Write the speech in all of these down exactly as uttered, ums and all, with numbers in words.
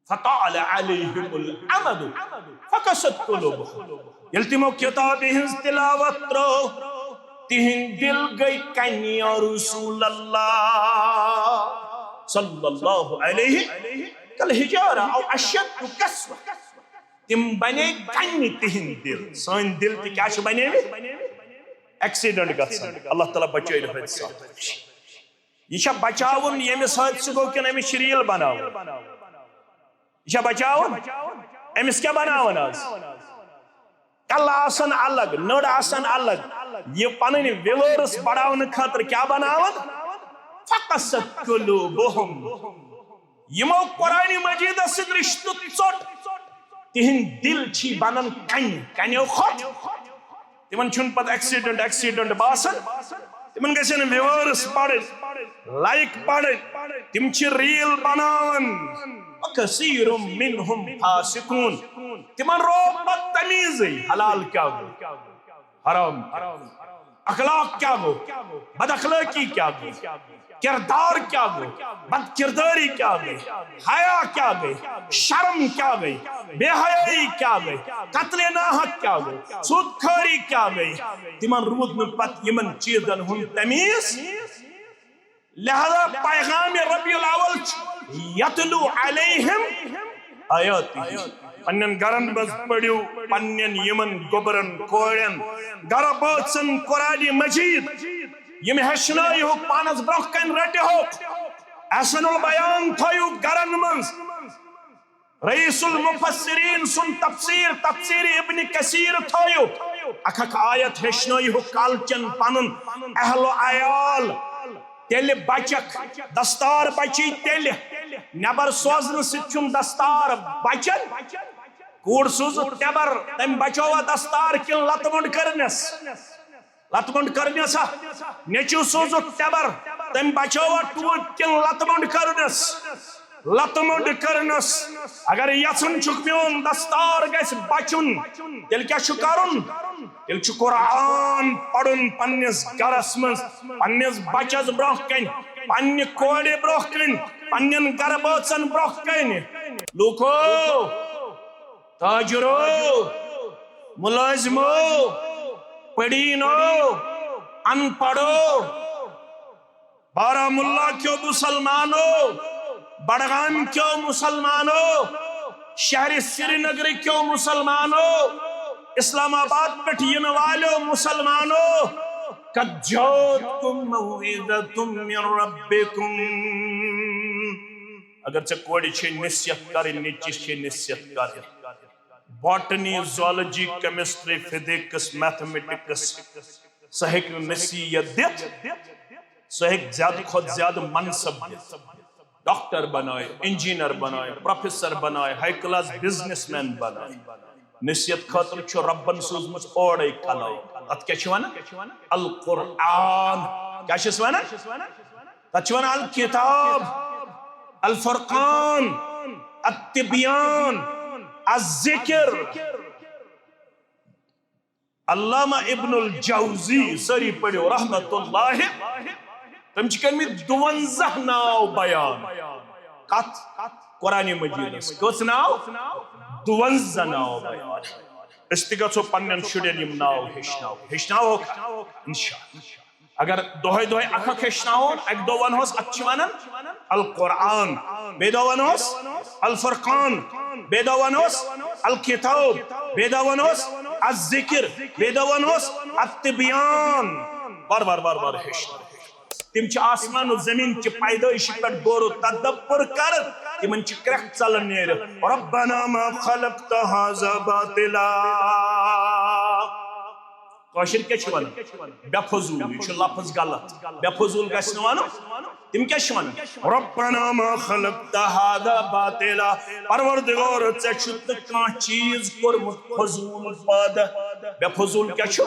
فطال عليهم الامد فقست قلوبهم۔ ییٚلہِ تِمو کِتابہِ ہٕنٛز تِلاوت ترٲو، تِہِنٛدۍ دِل گٔے کنہِ، یا رسول اللہ صلی اللہ علیہ، کالحجارہ او اشد قسوہ۔ تِم بنے کنہِ، تِہِنٛدۍ دِل۔ سٲنۍ دِل تہِ کیٛاہ چھِ بنیمٕتۍ؟ ایکسیڈنٹ گژھان۔ اللہ تعالیٰ بچٲیِن حٲدثاتو نِش۔ یہِ چھا بچاوُن ییٚمِس حٲدثہٕ گوٚو کِنہٕ أمِس چھِ ریل بناوٕنۍ؟ یہِ چھا بچاوُن؟ أمِس کیٛاہ بناوان آز؟ کلہٕ آسان الگ، نٔر آسان الگ۔ یہِ پنٕنۍ ویورس بڑاونہٕ خٲطرٕ کیٛاہ بناوان؟ فقست قلوبهم۔ یِمو قرآن مجیدس سۭتۍ رشتہٕ ژوٚٹ، تِہِنٛدۍ دِل چھی بنان کنہِ، کنیو کھۄتہٕ۔ تِمن چھُنہٕ پتہٕ ایکسیڈنٹ، ایکسیڈنٹ باسان۔ تِمن گژھن ویورس پڑٕنۍ، لائک پڑٕنۍ۔ تِم چھِ ریل بناوان۔ وکثیر منهم فاسقون۔ تِمن روو پتہٕ تمیٖزٕے، حلال کیٛاہ گوٚو، حرام کیٛاہ گوٚو، اخلاق کیٛاہ گوٚو، بد اخلٲقی کیٛاہ گوٚو، کردار کیٛاہ گوٚو، بد کردٲری کیٛاہ گٔے، حیا کیٛاہ گٔے، شرم کیٛاہ گٔے، بے حیائی کیٛاہ گٔے، قتل ناحق کیٛاہ گوٚو، سود خوری کیٛاہ گٔے۔ تِمن روٗد نہٕ پتہٕ یِمن چیٖزن ہُنٛد تمیٖز۔ لہذا پیغام ربیع الاول چھُ یتلو علیہم آیاتہ۔ پننٮ۪ن گرن منٛز پٔرِو پننٮ۪ن یِمن گوٚبرن کورٮ۪ن، گرٕ بٲژن قرآن مجید۔ یِم ہیٚچھنٲیہُکھ، پانس برونٛہہ کنہِ رٔٹِہوکھ۔ احسن البیان تھٲیِو گرن منٛز۔ رئیس المفسرین سُنٛد تفسیر، تفسیر ابن کثیر تھٲیِو۔ اکھ اکھ آیت ہیٚچھنٲیِہُکھ کالچن پنُن اہل و عیال۔ تیٚلہِ بچکھ، دستار بچی تیٚلہِ۔ نٮ۪بر سوزنہٕ سۭتۍ چھُنہٕ دستار بچان۔ کوٗر سوٗزُکھ نٮ۪بر، تٔمۍ بچووا دستار کِنہٕ لتہٕ مۄنڈ کٔرنس؟ لتہٕ مۄنڈ کٔرنس ہا۔ نیٚچو سوٗزُکھ نٮ۪بر، تٔمۍ بچووا ٹوٗپۍ کِنہٕ لتہٕ مۄنڈ کٔرنس؟ لتہٕ مۄنڈ کٔرنس۔ اگر یژھان چھُکھ میون دستار گژھِ بچُن، تیٚلہِ کیٛاہ چھُ کرُن؟ تیٚلہِ چھُ قرآن پرُن پننِس گرس منٛز، پننِس بچس برونٛہہ کنہِ، پننہِ کورِ برونٛہہ کنہِ، پننٮ۪ن گرٕ بٲژن برونٛہہ کنہِ۔ لوٗکو، تاجرو، ملازمو، پڑینو، ان پڑھو، بارہمولہ کیو مسلمانو، بڈگام کیو مسلمانو، شہر سرینگر کیو مسلمانو، اسلام آباد پٮ۪ٹھ یِنہٕ والٮ۪و مسلمانو، قد جاءتکم موعظۃ من ربکم۔ اگر ژےٚ کورِ چھے نصیحت کرٕنۍ، نیٚچوِس چھے نصیحت کرٕنۍ، botany, zoology, chemistry, physics, mathematics, سُہ ہیٚکہِ نہٕ نصیحت دِتھ، سُہ ہیٚکہِ زیادٕ کھۄتہٕ زیادٕ منصب دِتھ۔ ڈاکٹر بنایہِ، انجینئر بنایہِ، پروفیسر بنایہِ، ہائی کلاس بزنس مین بنایہِ۔ نصیحت خٲطرٕ چھُ رۄبن سوٗزمٕژ اورَے کلام۔ تتھ کیٛاہ چھِ ونان؟ القرآن۔ کیٛاہ چھِس ونان؟ تتھ چھِ ونان الکتاب، الفرقان، التبیان، الذکر۔ علامہ ابن الجوزی، سٲری پٔرِو رحمت اللہ، تٔمۍ چھِ کٔرمٕتۍ دُوَنزاہ ناو بیان۔ کتھ؟ قرآن مجیدس۔ کٔژ ناو؟ دُوَنزاہ ناو بیان۔ أسۍ تہِ گژھو پننٮ۪ن شُرٮ۪ن یِم ناو ہیٚچھناوو۔ ہیٚچھناوہوکھ؟ انشاءاللہ۔ اگر دۄہے دۄہے اکھ اکھ ہیٚچھناوون، اکہِ دۄہ ونہوس اتھ چھِ ونان القرآن، بیٚیہِ دۄہ ونہوس الفرقان، بیٚیہِ دۄہ ونہوس الکتاب، بیٚیہِ دۄہ ونہوس الذکر، بیٚیہِ دۄہ ونہوس التبیان۔ وار وار وار وار ہیٚچھناو۔ تِم چھِ آسمان و زمین چہِ پیدٲیشہِ پٮ۪ٹھ غور و تدبر کران، تِمن چھِ کرٛٮ۪کھ ژلان نیرِتھ۔ ربنا ما خلقت هذا باطلا۔ کٲشِر کیٛاہ چھِ وَنان؟ بے فضوٗل، یہِ چھُ لفظ غلط۔ بے فضوٗل گژھِ نہٕ وَنُن۔ تِم کیٛاہ چھِ وَنان؟ ربنا ما خلقت هذا باطلا۔ پروردگار، ژےٚ چھُتھ نہٕ کانٛہہ چیٖز کوٚرمُت فضوٗل پٲدٕ۔ بے فضوٗل کیٛاہ چھُ؟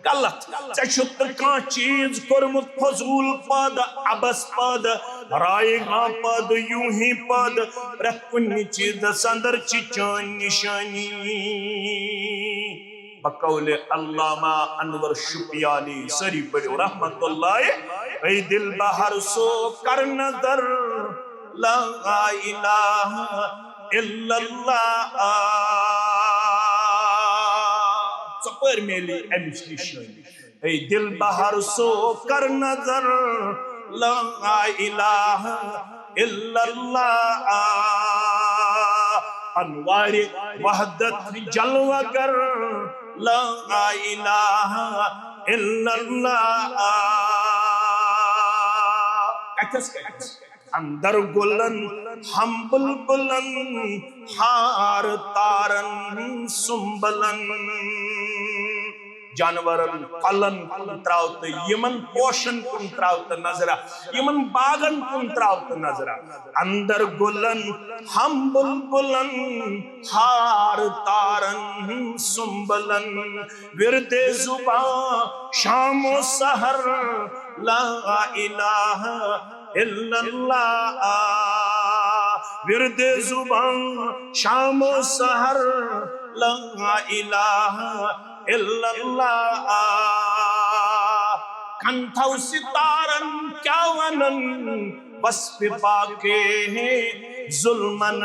غلط۔ ژےٚ چھُتھ نہٕ کانٛہہ چیٖز کوٚرمُت فضوٗل پٲدٕ، عبث پٲدٕ، رایگاں پٲدٕ، یوٗں ہی پٲدٕ۔ پرٛٮ۪تھ کُنہِ چیٖزس اندر چھِ چٲنۍ نِشٲنی۔ بقول علامہ انور شپیانی، سٲری پٔرِو رحمت اللہ۔ اے دل بہر سو کر نظر، لا الہ الا اللہ۔ ژۄپٲرۍ میلی امِچ نشٲنی۔ اے دل بہر سو کر نظر، لا الہ الا اللہ۔ انوار وحدت جلوہ گر، لا الہ الا اللہ۔ کتھس کتھس؟ اندر گلن ہم بلبلن، ہار تارن سنبلن۔ جانورن، کۄلن کُن تراو تہٕ یِمن پوشن کُن تراو تہٕ نظرہ، یِمن باغن کُن تراو تہٕ نظرہ۔ اندر گلن ہم بلبلن، ہار تارن سنبلن، ورد زباں شام و سحر، لا الہ الا اللہ۔ ورد زباں شام و سحر، لا الہ الا اللہ۔ کن تھو ستارن کیا ونن، وصف پاک ظلمن۔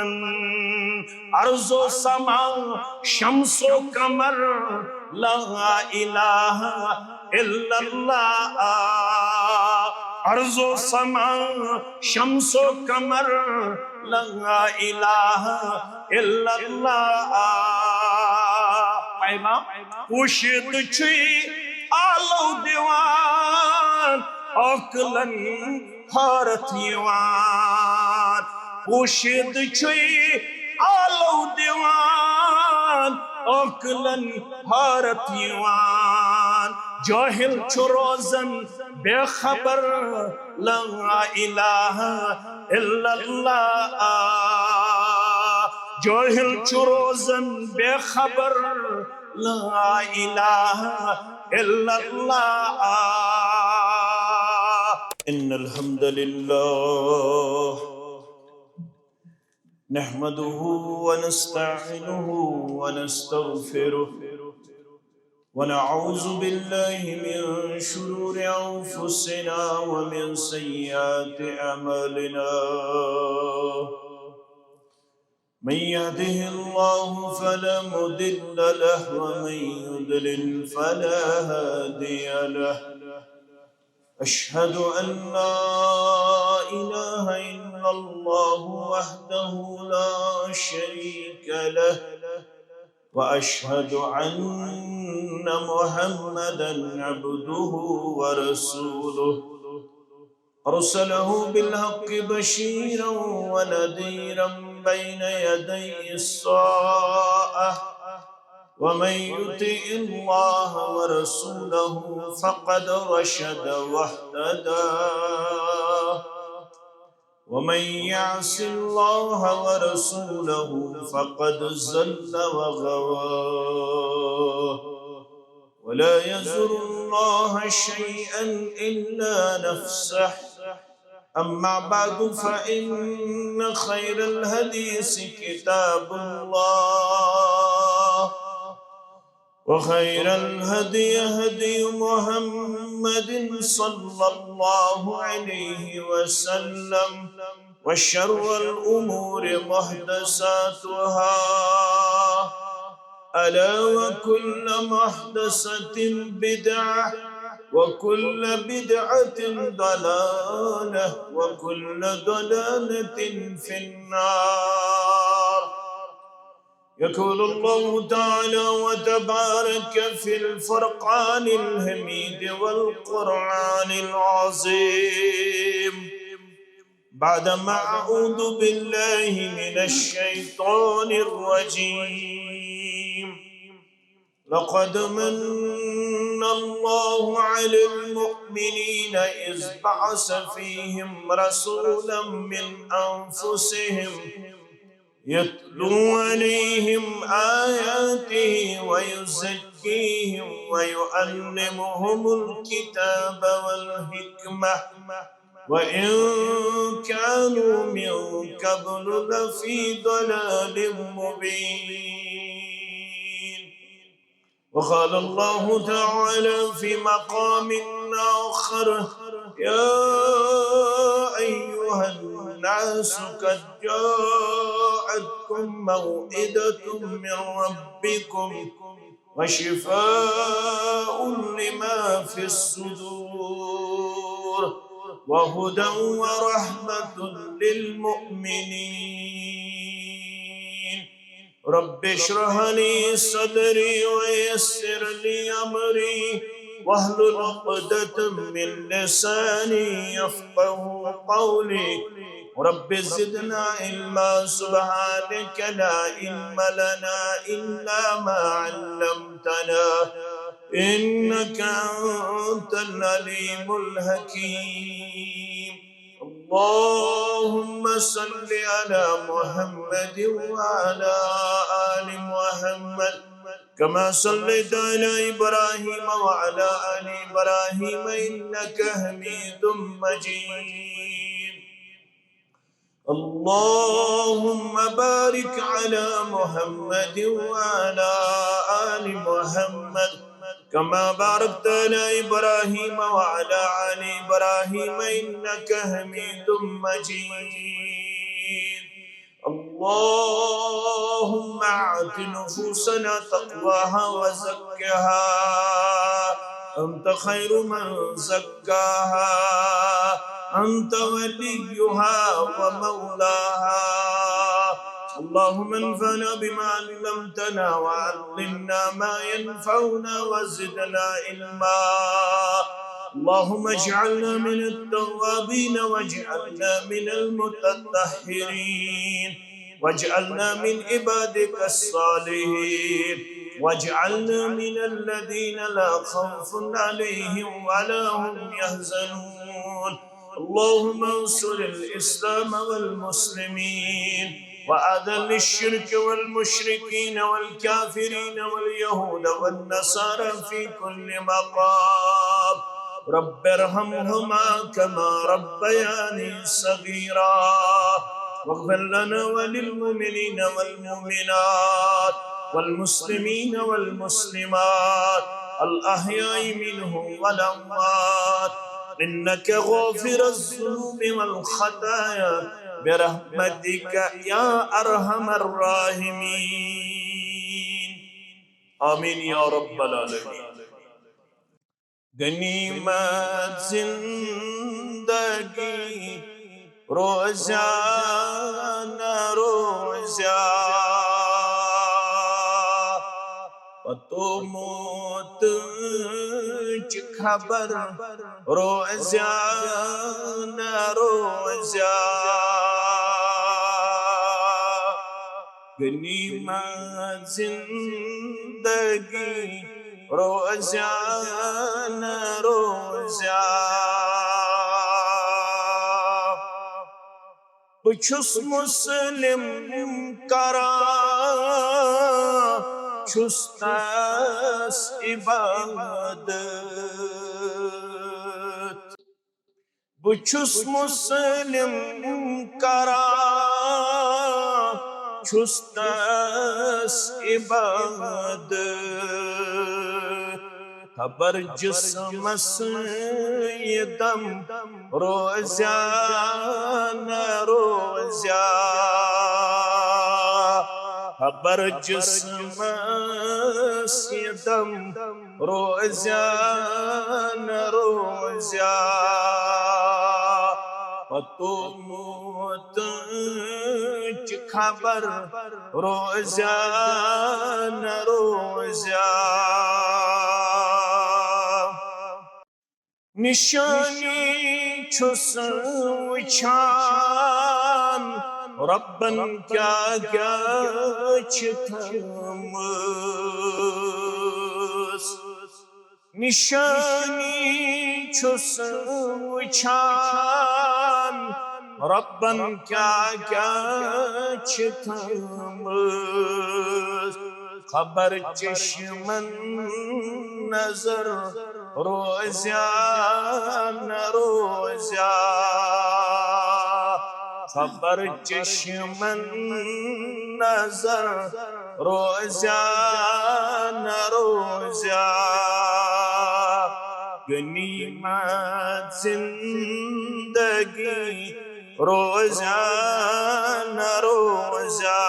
ارض و سما شمس و قمر، لا الہ الا اللہ۔ ارض و سما شمس و قمر، لا الہ الا اللہ۔ پیغام پوشیدٕ چھُے آلو دِوان عقلن حٲرتھ یِوان۔ پوشیدٕ چھُے آلو دِوان عقلن حٲرتھ یِوان۔ جٲہِل چھُ روزان بے خبر، لا الہ الا اللہ۔ جٲہِل چھُ روزان بے خبر، لا الہ الا اللہ۔ ان الحمد للہ، نحمده ونستعينه ونستغفره، ونعوذ بالله من شرور أنفسنا ومن سيئات أعمالنا. من يهده الله فلا مضل له، ومن يضلل فلا هادي له. أشهد أن لا إله إلا الله وحده لا شريك له، وأشهد أن محمدا عبده ورسوله. أرسله بالحق بشيرا ونذيرا بين يدي الساعة، ومن يطع الله ورسوله فقد رشد واهتدى، ومن يعص الله ورسوله فقد ضل وغوى. ولا يضر الله شيئا إلا نفسه. أما بعد، فإن خير الحديث كتاب الله، وخير الهدي هدي محمد صلى الله عليه وسلم، وشر الأمور محدثاتها، ألا وكل محدثة بدعة، وكل بدعة ضلالة، وكل ضلالة في النار. يقول الله تعالى وتبارك في الفرقان الحميد والقرآن العظيم، بعدما أعوذ بالله من الشيطان الرجيم. لقد من الله على المؤمنين إذ بعث فيهم رسولا من أنفسهم يتلو عليهم آياته ويزكيهم ويعلمهم الكتاب والحكمة وإن كانوا من قبل لفي ضلال مبين. وقال الله تعالى في مقام آخر: يا أيها الناس قد جاءكم جاءتكم موعظة من ربكم وشفاء لما في الصدور وهدى ورحمة للمؤمنين. رب اشرح لي صدري ويسر لي أمري واحلل عقدة من لساني يفقه قولي. رب زدنا علما، سبحانك لا علم لنا إلا ما علمتنا، إنك أنت العليم الحكيم. اللهم صل على محمد وعلى آل محمد كما صليت على إبراهيم وعلى آل إبراهيم إنك حميد مجيد. اللهم بارك على محمد وعلى آل محمد كما باركت على إبراهيم وعلى آل إبراهيم إنك حميد مجيد. اللهم آت نفوسنا تقواها وزكها أنت خير من زكاها أنت وليها ومولاها. اللهم انفعنا بما علمتنا وعلمنا ما ينفعنا وزدنا علما. اللهم اجعلنا من التوابين واجعلنا من المتطهرين واجعلنا من عبادك الصالحين واجعلنا من الذين لا خوف عليهم ولا هم يحزنون. اللهم انصر الإسلام والمسلمين وأذل الشرك والمشركين والكافرين واليهود والنصارى في كل مقام. رب ارحمهما كما ربياني صغيرا. واغفر لنا وللمؤمنين والمؤمنات والمسلمين والمسلمات الأحياء منهم والأموات إنك غافر الذنوب والخطايا برحمتك يا أرحم الراحمين. آمين يا رب العالمين. غنیمت زندگی روزیا نہ روزیا، پتو موت چ خبر روزیا نہ روزیا۔ غنیمت زندگی روزیا نہ روزیا۔ بہٕ چھُس مسلم کران، چھُس تس عبادت۔ بہٕ چھُس مسلم کران، چھُس تس عبادت۔ خبر جسمس یہِ دم روزیا نہ روزیا۔ خبر جسمس یہِ دم روزیا نہ روزیا۔ پتو موت چ خبر روزیا نہ روزیا۔ نشانی چھُس وٕچھان ربن کیٛاہ کیٛاہ چھِ تھٲومٕژ۔ نشانی چھُس وٕچھان ربن کیٛاہ کیٛاہ چھِ تھٲومٕژ۔ خبر چشمن نظر روزیا نہ روزیا۔ خبر چشمن نظر روزیا نہ روزیا۔ غنیمت زندگی روزیا نہ روزیا۔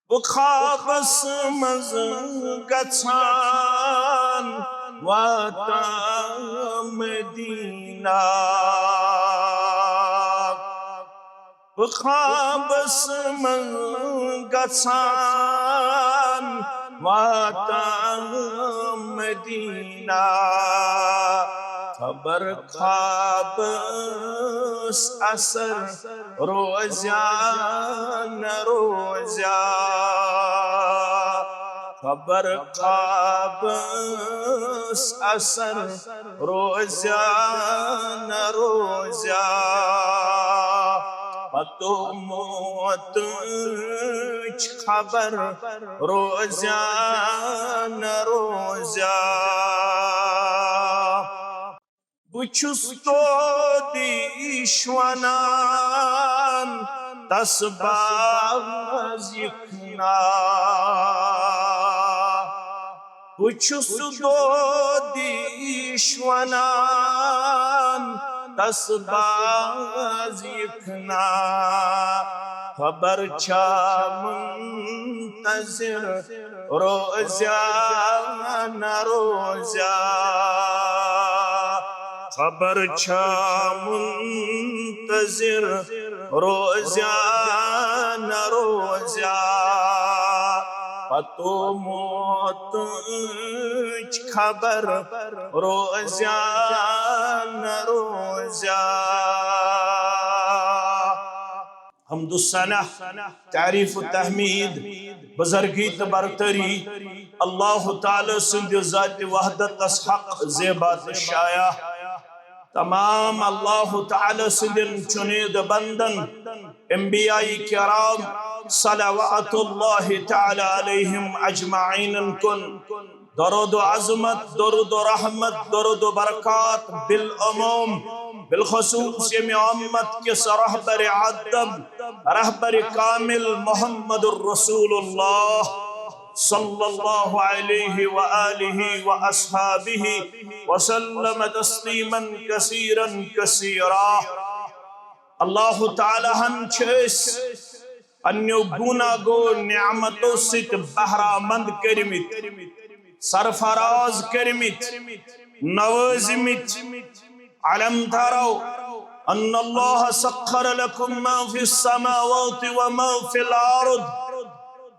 بہٕ خوابس منٛز گژھان واتان مدینہ۔ بہٕ خوابس منٛز گژھان واتان مدینہ۔ خبر خوابس اثر روزیا نہ روزیا۔ خبر خوابس اثر روزیا نہ روزیا۔ پتو موتٕچ خبر روزیا نہ روزیا۔ بہٕ چھُس تودیش ونان تس باز یِکھ نا۔ بہٕ چھُس دودیش ونان تس باز یِکھ نا۔ خبر چھا منتظر روزیا نہ روزیا۔ خبر چھا منتظر روزیا نہ روزیا۔ پتو موتٕچ خبر روزیا نہ روزیا۔ حمد و ثنا، تعریف و تحمید، بزرگی تہٕ برتری اللہ تعالیٰ سٕنٛدِ ذاتِ وحدتس حق زیبا تہٕ شایع۔ تمام اللہ تعالیٰ سٕنٛدٮ۪ن چُنیدٕ بندن، انبیاء کرام صلوات اللہ تعالیٰ علیہم اجمعین کُن درود و عظمت، درود و رحمت، درود و برکات بالعموم، بالخصوص ییٚمہِ امت کِس رہبر اعظم، رہبر کامل محمد رسول اللہ صلی اللہ علیہ و آلہ و اصحابہ وسلم تسلیما کثیرا کثیرا۔ اللہ تعالیٰ ہن چھِ أسۍ پننیو گوٗناگو نعمتو سۭتۍ بہرامند کٔرمٕتۍ، سرفراز کٔرمٕتۍ، نوٲزمٕتۍ۔ الم تروا ان اللہ سخر لکم ما فی السماوات و ما فی الارض۔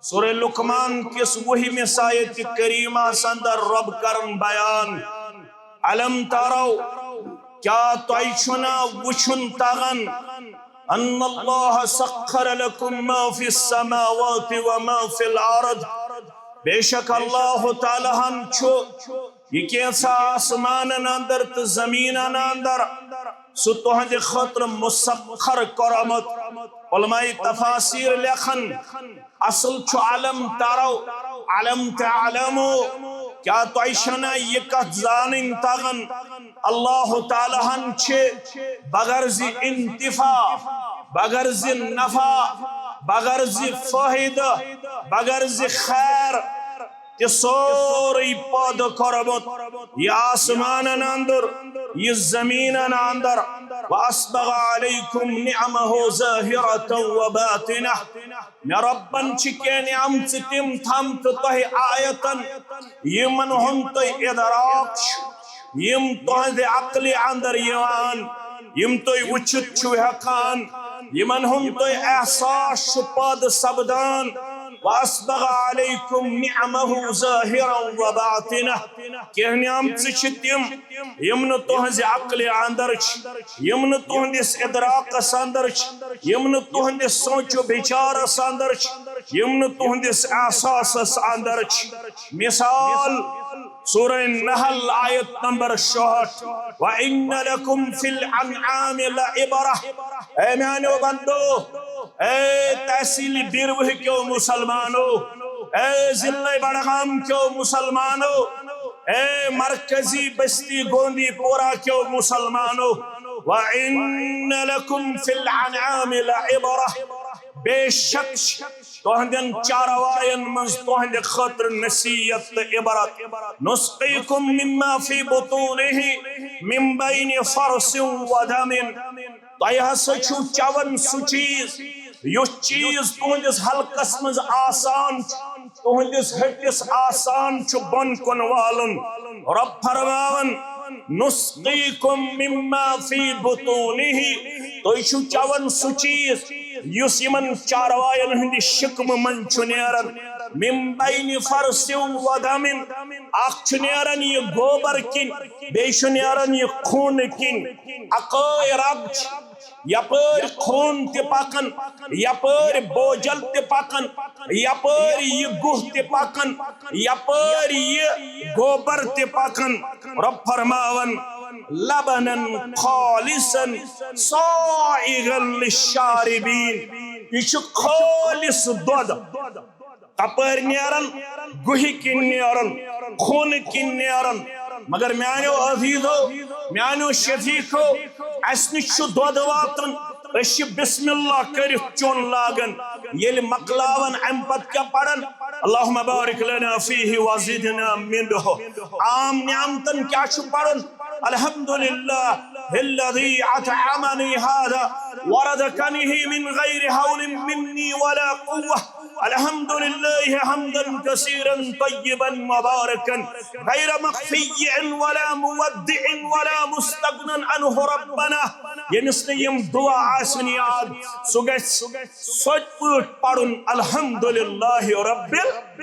سورہ لقمان کِس وُہمِس آیت کریمس اندر رب کرن بیان، الم تروا، کیا تۄہہِ چھُنا وُچھُن تگان، ان اللہ سخر لکم ما فی السماوات و ما فی الارض، بے شک اللہ تعالیٰ ہن چھُ یہِ کینٛژھا آسمانن اندر تہٕ زمینن اندر سُہ تُہنٛدِ خٲطرٕ مسخر کوٚرمُت۔ علماء تفاسیر لیکھن، اصل چھُ الم تروا، الم تعلموا، کیا تۄہہِ چھَنا یہِ کتھ زانٕنۍ تگان؟ اللہ تعالیٰ ہن چھِ بغرض انتفاع، بغرض نفع، بغرض فٲیدٕ، بغرض خیر تہِ سورُے پٲدٕ کوٚرمُت، یہِ آسمانن اندر، یہِ زمینن اندر۔ واسبغ علیکم نعمہ ظاہرة و باطنہ۔ مےٚ رۄبن چھِ کینٛہہ نعمژٕ تِم تھمژٕ تۄہہِ آیتن، یِمن ہُنٛد تۄہہِ ادراک چھُ، یِم تُہنٛزِ عقلہِ اندر یِوان، یِم تُہۍ وٕچھِتھ چھِو ہٮ۪کان، یِمن ہُنٛد تۄہہِ احساس چھُ پٲدٕ سپدان۔ واسبغ علیکم نعمہ ظاہرا و باطنہ۔ کینٛہہ نعمژٕ چھِ تِم، یِم نہٕ تُہنٛزِ عقلہِ اندر چھِ، یِم نہٕ تُہنٛدِس ادراکس اندر چھِ، یِم نہٕ تُہنٛدِس سونچ و بچارس اندر چھِ، یِم نہٕ تُہنٛدِس احساسس اندر چھِ۔ مثال، سورہ نحل آیت نمبر شُہٲٹھ، وَإِنَّ لَكُمْ فِي الْأَنْعَامِ لَعِبْرَةً۔ اے میانیو بندو، اے تحصیل بیروہ کیو مسلمانو، اے ضلع بڑگام کیو مسلمانو، اے مرکزی بستی گوندی پورہ کیو مسلمانو، وَإِنَّ لَكُمْ فِي الْأَنْعَامِ لَعِبْرَةً۔ بے شک چھِ تُہنٛدٮ۪ن چاروایَن منٛز تُہنٛدِ خٲطرٕ نصیحت تہٕ عبرت۔ نُسْقِيكُم مِّمَّا فِي بُطُونِهِ مِّن بَيْنِ فَرْثٍ وَدَمٍ۔ تۄہہِ ہسا چھُو چٮ۪وان سُہ چیٖز، یُس چیٖز تُہنٛدِس حلقس منٛز آسان چھُ، تُہنٛدِس ۂٹِس آسان چھُ بۄن کُن والُن۔ رۄب فرماوان، "نسقیکم مما فی بطونہ"، تُہۍ چھِو چٮ۪وان سُہ چیٖز یُس یِمن چارواین ہٕنٛدِ شِکمہٕ منٛز چھُ نیران، "من بین فرث و دم"، اکھ چھُ نیران یہِ گوبر کِنۍ، بیٚیہِ چھُ نیران یہِ خوٗنہٕ کِنۍ۔ اکٲے رگ چھِ، یپٲرۍ خوٗن تہِ پکان، یپٲرۍ بوجل تہِ پکان، یپٲرۍ یہِ گُہہ تہِ پکان، یپٲرۍ یہِ گوبر تہِ پکان۔ رۄب فرماوان، "لبنا خالصا سائغا للشاربین"، یہِ چھُ خٲلِص دۄد۔ کپٲرۍ نیران؟ گُہہِ کِنۍ نیران، خوٗنہٕ کِنۍ نیران۔ مگر میانیو عزیزو، میانیو شفیقو، اسہِ نِش چھُ دۄد واتان، أسۍ چھِ بسم اللہ کٔرِتھ چوٚن لاگان۔ ییٚلہِ مۄکلاوان، امہِ پتہٕ کیٛاہ پران؟ اللہم بارک لنا فیہ وزدنا منہ۔ عام نعمتن کیٛاہ چھُ پران؟ الحمد للہ الذی اطعمنی ھذا ورزقنی من غیر حول منی ولا قوة۔ الحمد للہ حمدا کثیرا طیبا مبارکا غیر مکفی ولا مودع ولا مستغنی عنہ ربنا۔ ییٚمِس نہٕ یِم دُعا آسن یاد، سُہ گژھِ سۄتہِ پٲٹھۍ پرُن الحمد للہ رب ال-،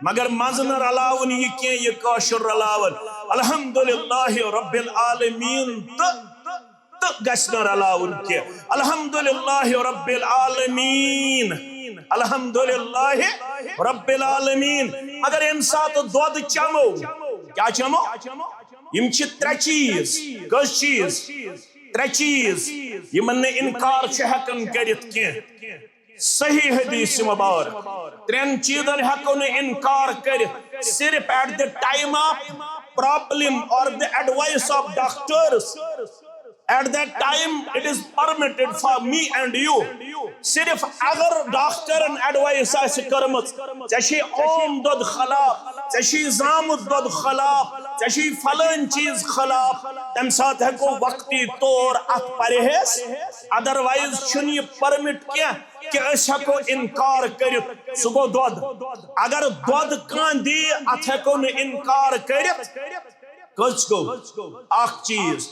مگر منٛزٕ نہٕ رلاوُن یہِ کینٛہہ، یہِ کٲشُر رلاوُن الحمد للہ رب العالمین تہٕ تہٕ گژھِ نہٕ رلاوُن کینٛہہ۔ الحمد للہ رب العالمین، الحمد للہ رب العالمین۔ مگر ییٚمہِ ساتہٕ دۄد چمو، کیٛاہ چمو؟ یِم چھِ ترٛےٚ چیٖز۔ کٔژ چیٖز؟ ترٛےٚ چیٖز، یِمن نہٕ انکار چھُ ہٮ۪کان کٔرِتھ کینٛہہ۔ صحیح حدیث مبارک۔ ترٛٮ۪ن چیٖزن ہٮ۪کو نہٕ انکار کٔرِتھ۔ صرف at the time of problem or the advice of doctors, at that time it is permitted for me and you. صرف اگر ڈاکٹرن ایڈوائس آسہِ کٔرمٕژ، "ژےٚ چھے اوم دۄد خلاف، ژےٚ چھے زامُت دۄد خلاف، ژےٚ چھے فلٲنۍ چیٖز خلاف"، تمہِ ساتہٕ ہٮ۪کو وقتی طور اتھ پرہیز۔ Otherwise چھُنہٕ یہِ permit کینٛہہ کہِ أسۍ ہٮ۪کو انکار کٔرِتھ، سُہ گوٚو دۄد۔ اگر دۄد کانٛہہ دِیہِ، اتھ ہٮ۪کو نہٕ انکار کٔرِتھ۔ کٔژ گوٚو؟ اکھ چیٖز۔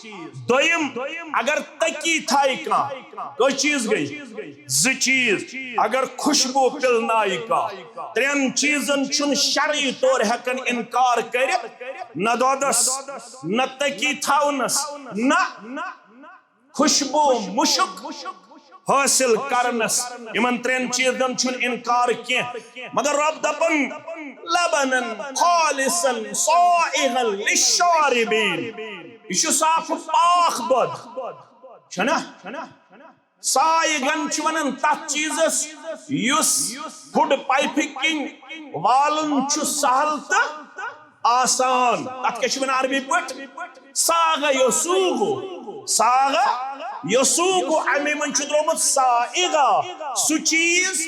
دوٚیِم، اگر تٔکی تھایہِ کانٛہہ، کٔژ چیٖز گٔے؟ زٕ چیٖز۔ اگر خوشبو پِلنایہِ کانٛہہ، ترٛٮ۪ن چیٖزن چھُنہٕ شرعی طور ہٮ۪کان انکار کٔرِتھ، نہ دۄدس، نہ تٔکی تھاونس، نہ خوشبو مُشُک حٲصِل کرنس۔ یِمن ترٛٮ۪ن چیٖزن چھُنہٕ انکار کینٛہہ۔ مگر رۄب دپان، "لبنا خالصا سائغا للشاربین"۔ یہِ چھُ صاف پاک دۄد، چھُنہ؟ سائغن چھِ ونان تتھ چیٖزس یُس فُڈ پایپہِ کِنۍ والُن چھُ سہل تہٕ آسان۔ تتھ کیٛاہ چھِ ونان عربی پٲٹھۍ؟ ساغ یسوغ۔ ساغ یسوغ، امی منٛز چھُ درٛامُت سائغہ، سُہ چیٖز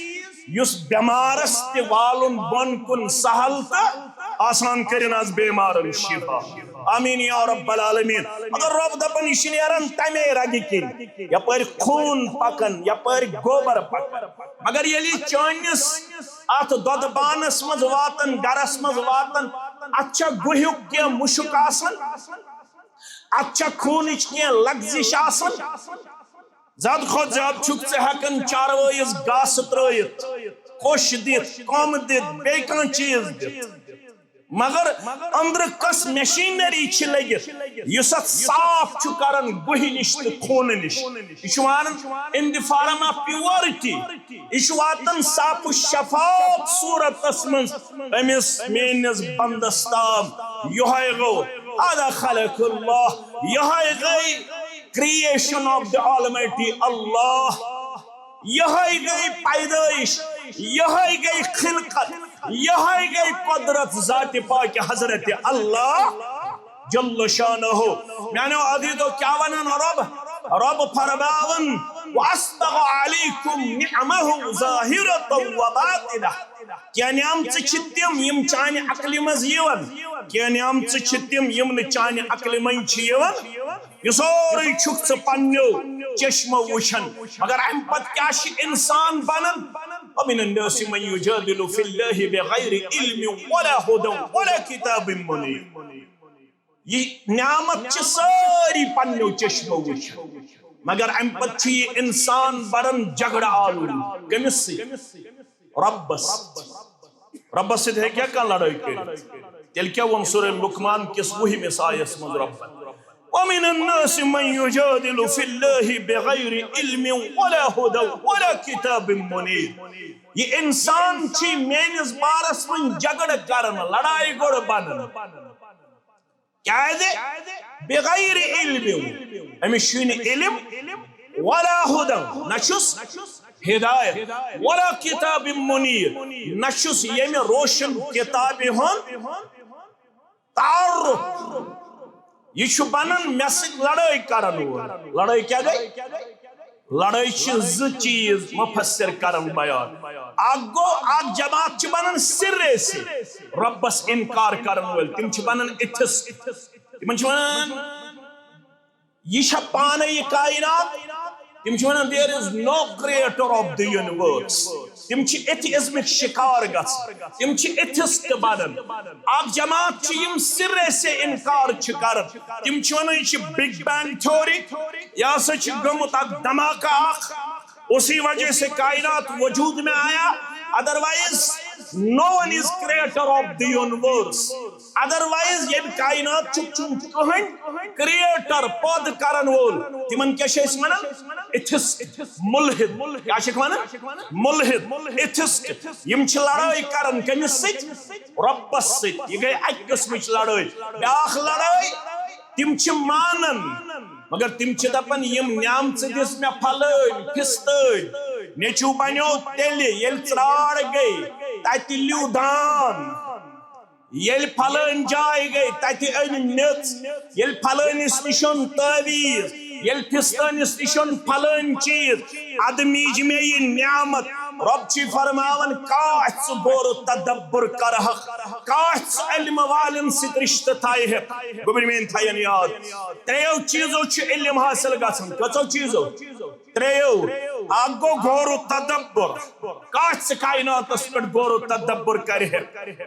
یُس بٮ۪مارس تہِ والُن بۄن کُن سہل تہٕ آسان کٔرِن از بیمارن شفا۔ آمین یا رب العالمین۔ مگر رۄب دپان، یہِ چھِ نیران تمے رگہِ کِنۍ، یپٲرۍ خوٗن پکان، یپٲرۍ گوبر پکان۔ مگر ییٚلہِ یہِ چٲنِس اتھ دۄدٕ بانس منٛز واتان، گرس منٛز واتان، اتھ چھا گُہیُک کینٛہہ مُشُک آسان؟ اتھ چھا خوٗنٕچ کینٛہہ لغزش آسان؟ زیادٕ کھۄتہٕ زیادٕ چھُکھ ژٕ ہٮ۪کان چاروٲیِس گاسہٕ ترٲیِتھ، کوٚش دِتھ، کوٚم دِتھ، بیٚیہِ کانٛہہ چیٖز دِتھ۔ مگر أنٛدرٕ کۄس مشینری چھِ لٔگِتھ، یُس اتھ صاف چھُ کران گُہہِ نِش تہٕ خوٗنہٕ نِش؟ یہِ چھُ وَنان in the form of purity۔ یہِ چھُ واتان صاف و شفاف صوٗرتس منٛز أمِس میٲنِس بندس تام۔ یِہوٚے گوٚو، هذا خلق اللہ، یِہوٚے گٔے creation of the Almighty اللہ۔ یِہوٚے گٔے پیدٲیِش، یِہوٚے گٔے خلقت، یِہوٚے گٔے قدرت ذاتِ پاکِ حضرت اللہ جل شانہ۔ میانیو عزیزو، کیٛاہ ونان رۄب؟ رۄب فرماوان، "واسبغ علیکم نعمہ ظاہرۃ و باطنہ"۔ کینٛہہ نعمژٕ چھِ تِم یِم چانہِ عقلہِ منٛز یِوان، کینٛہہ نعمژٕ چھِ تِم یِم نہٕ چانہِ عقلہِ منٛز چھِ یِوان۔ یہِ سورُے چھُکھ ژٕ پننیو چشمو وٕچھان، مگر امہِ پتہٕ کیٛاہ چھِ انسان بنان؟ ومن الناس من يجادل في الله بغير علم ولا هدى ولا كتاب منير۔ یہِ نعمت چھِ سٲری پننیو چشمو وٕچھان، مگر امہِ پتہٕ چھُ یہِ انسان بنان جھگڑٕ آلوٗ۔ کٔمِس سۭتۍ؟ رۄبس۔ رۄبس سۭتۍ ہیٚکیٛاہ کانٛہہ لڑٲے کٔرِتھ؟ تیٚلہِ کیٛاہ ووٚن سورہ لقمان کِس وُہمِس آیس منٛز رۄبن؟ ومن الناس من يجادل في الله بغير علم ولا هدى ولا كتاب منير۔ یہِ انسان چھِ میٲنِس بارس منٛز جھگڑٕ کران، لڑایہِ گۄڈٕ بنان۔ کیازِ؟ بغیر علم، أمِس چھُنہٕ علم، ولا هدى، نہ چھُس ہدایت، ولا كتاب منير، نہ چھُس ییٚمہِ روشن کتابہِ ہُنٛد تعارف۔ یہِ چھُ بنان مےٚ سۭتۍ لڑٲے کرن وول۔ لڑٲے کیٛاہ گٔے؟ لڑٲے چھِ زٕ چیٖز مفسر کران بیان۔ اکھ گوٚو، اکھ جماعت چھِ بنان سرے سے رۄبس انکار کرن وٲلۍ، تِم چھِ بنان ایتھسٹ۔ تِمن چھِ ونان، یہِ چھا پانے یہِ کائنات؟ تِم چھِ ونان، there is no creator of the universe۔ تِم چھِ ایتھیزمٕکۍ شکار گژھان، تِم چھِ ایتھسٹ بنان۔ اکھ جماعت چھِ یِم سرے سے انکار چھِ کران، تِم چھِ ونان، یہِ چھِ بگ بینگ تھیوری، یہِ ہسا چھِ گٔمٕژ اکھ دھماکہ اکھ، اسی وجہ سے کائنات وجود میں آیا، otherwise no one is creator of the universe۔ Otherwise ییٚلہِ کائنات چھُ، چھُنہٕ کٕہٕنۍ کریٹر، پٲدٕ کرن وول۔ تِمن کیٛاہ چھِ أسۍ ونان؟ ایتھسٹ، ملحد۔ کیٛاہ چھِکھ ونان؟ ملحد، ایتھسٹ۔ یِم چھِ لڑٲے کران کٔمِس سۭتۍ؟ رۄبس سۭتۍ۔ یہِ گٔے اکہِ قٕسمٕچ لڑٲے۔ بیٛاکھ لڑٲے، تِم چھِ مانان، مگر تِم چھِ دپان، یِم نعمژٕ دِژ مےٚ پھلٲنۍ، پھستٲنۍ، نیٚچوٗ بنیو تیٚلہِ، ییٚلہِ ژرٛار گٔے، تتہِ لیوٗ دان۔ ییٚلہِ پھلٲنۍ جاے گٔے، تتہِ أنۍ میٚژ۔ ییٚلہِ پھلٲنِس نِش اوٚن تعویٖذ، ییٚلہِ پھستٲنِس نِش اوٚن پھلٲنۍ چیٖز، ادٕ میج مےٚ یہِ نعمت۔ رۄب چھُے فرماوان، کاش ژٕ غور و تدبر کرہکھ، کاش ژٕ علم والٮ۪ن سۭتۍ رشتہٕ تھایہکھ۔ گوٚبرۍ میٲنۍ تھاین یاد، ترٛیٚیو چیٖزو چھُ علم حٲصِل گژھان۔ کٔژو چیٖزو؟ ترٛیٚیو۔ اکھ گوٚو غور و تدبر، کتھ ژٕ کائناتس پٮ۪ٹھ غور و تدبر کرِ ہے۔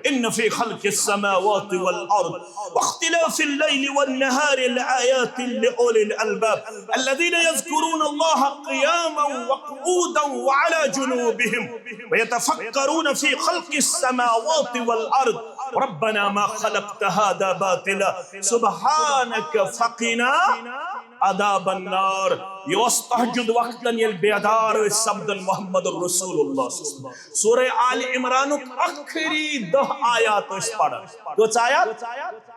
ان فی خلق السماوات والارض واختلاف اللیل والنهار لآیات لأولی الالباب الذین یذکرون اللہ قیاما وقعودا وعلی جنوبهم ویتفکرون فی خلق السماوات والارض ربنا ما خلقت هذا باطلا سبحانک فقنا عذاب النار۔ یہِ اوس تہجد وقتن ییٚلہِ بیدار ٲسۍ سپدان محمد رسول اللہ صلی اللہ علیہ وسلم۔ سورہ آل عمرانُک ٲخری دہ آیات ٲسۍ پران۔ کٔژ آیات؟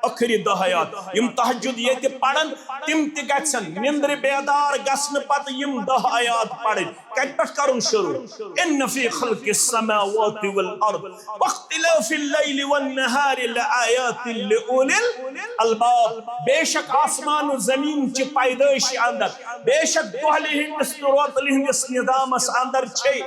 ٲخری دہ آیات۔ یِم تہجد ییٚتہِ پران، تِم تہِ گژھن نندرِ بیدار گژھنہٕ پتہٕ یِم دہ آیات پرٕنۍ۔ کتہِ پٮ۪ٹھ کرُن شروع؟ ان فی خلق السماوات والارض واختلاف اللیل والنهار لآیات لأولی الالباب۔ بے شک آسمان و زمین چہ پیدائش اندر، بے شک دۄہلہِ ہٕنٛدِس تہٕ روتلہِ ہٕنٛدِس نظامس اندر چھے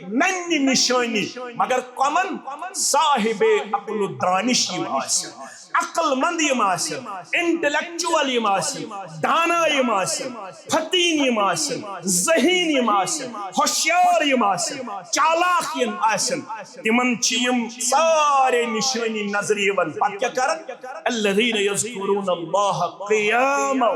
ننہِ نشٲنی، مگر کمن؟ صاحب عقل و دانش یِم آسن، عقل مند یِم آسن، انٹلیکچوئل یِم آسن، دانا یِم آسن، فتین یِم آسن، ذہین یِم آسن، ہوشیار یِم آسن، چالاک یِم آسن، تِمن چھِ یِم سارے نشٲنی نظرِ یِوان۔ پتہٕ کیٛاہ کرن؟ الذین یذکرون اللہ قیاما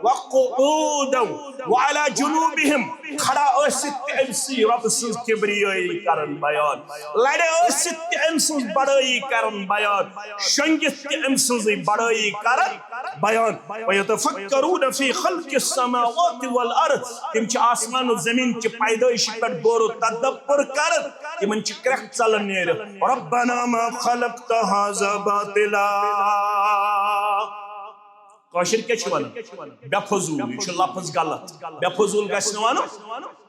وقعودا وعلی جنوبہم۔ کھڑا ٲسِتھ تہِ أمۍ سٕے رۄبہٕ سٕنٛز کبریٲیی کرن بیان، لرِ ٲسِتھ تہِ أمۍ سٕنٛز بڑٲیی کرن بیان، شۄنگِتھ تہِ أمۍ سٕنٛزٕے بڑٲیی کرن بیان۔ ویتفکرون فی خلق السماوات والارض، تِم چھِ آسمان و زمین چہِ پیدٲیشہِ پٮ۪ٹھ غور و تدبر کران، تِمن چھِ کرٛٮ۪کھ ژلان نیٖرِتھ، ربنا ما خلقت هذا باطلا۔ کٲشِر کیٛاہ چھِ وَنان؟ بے فضوٗل، یہِ چھُ لفظ غلط۔ بے فضوٗل گژھِ نہٕ وَنُن۔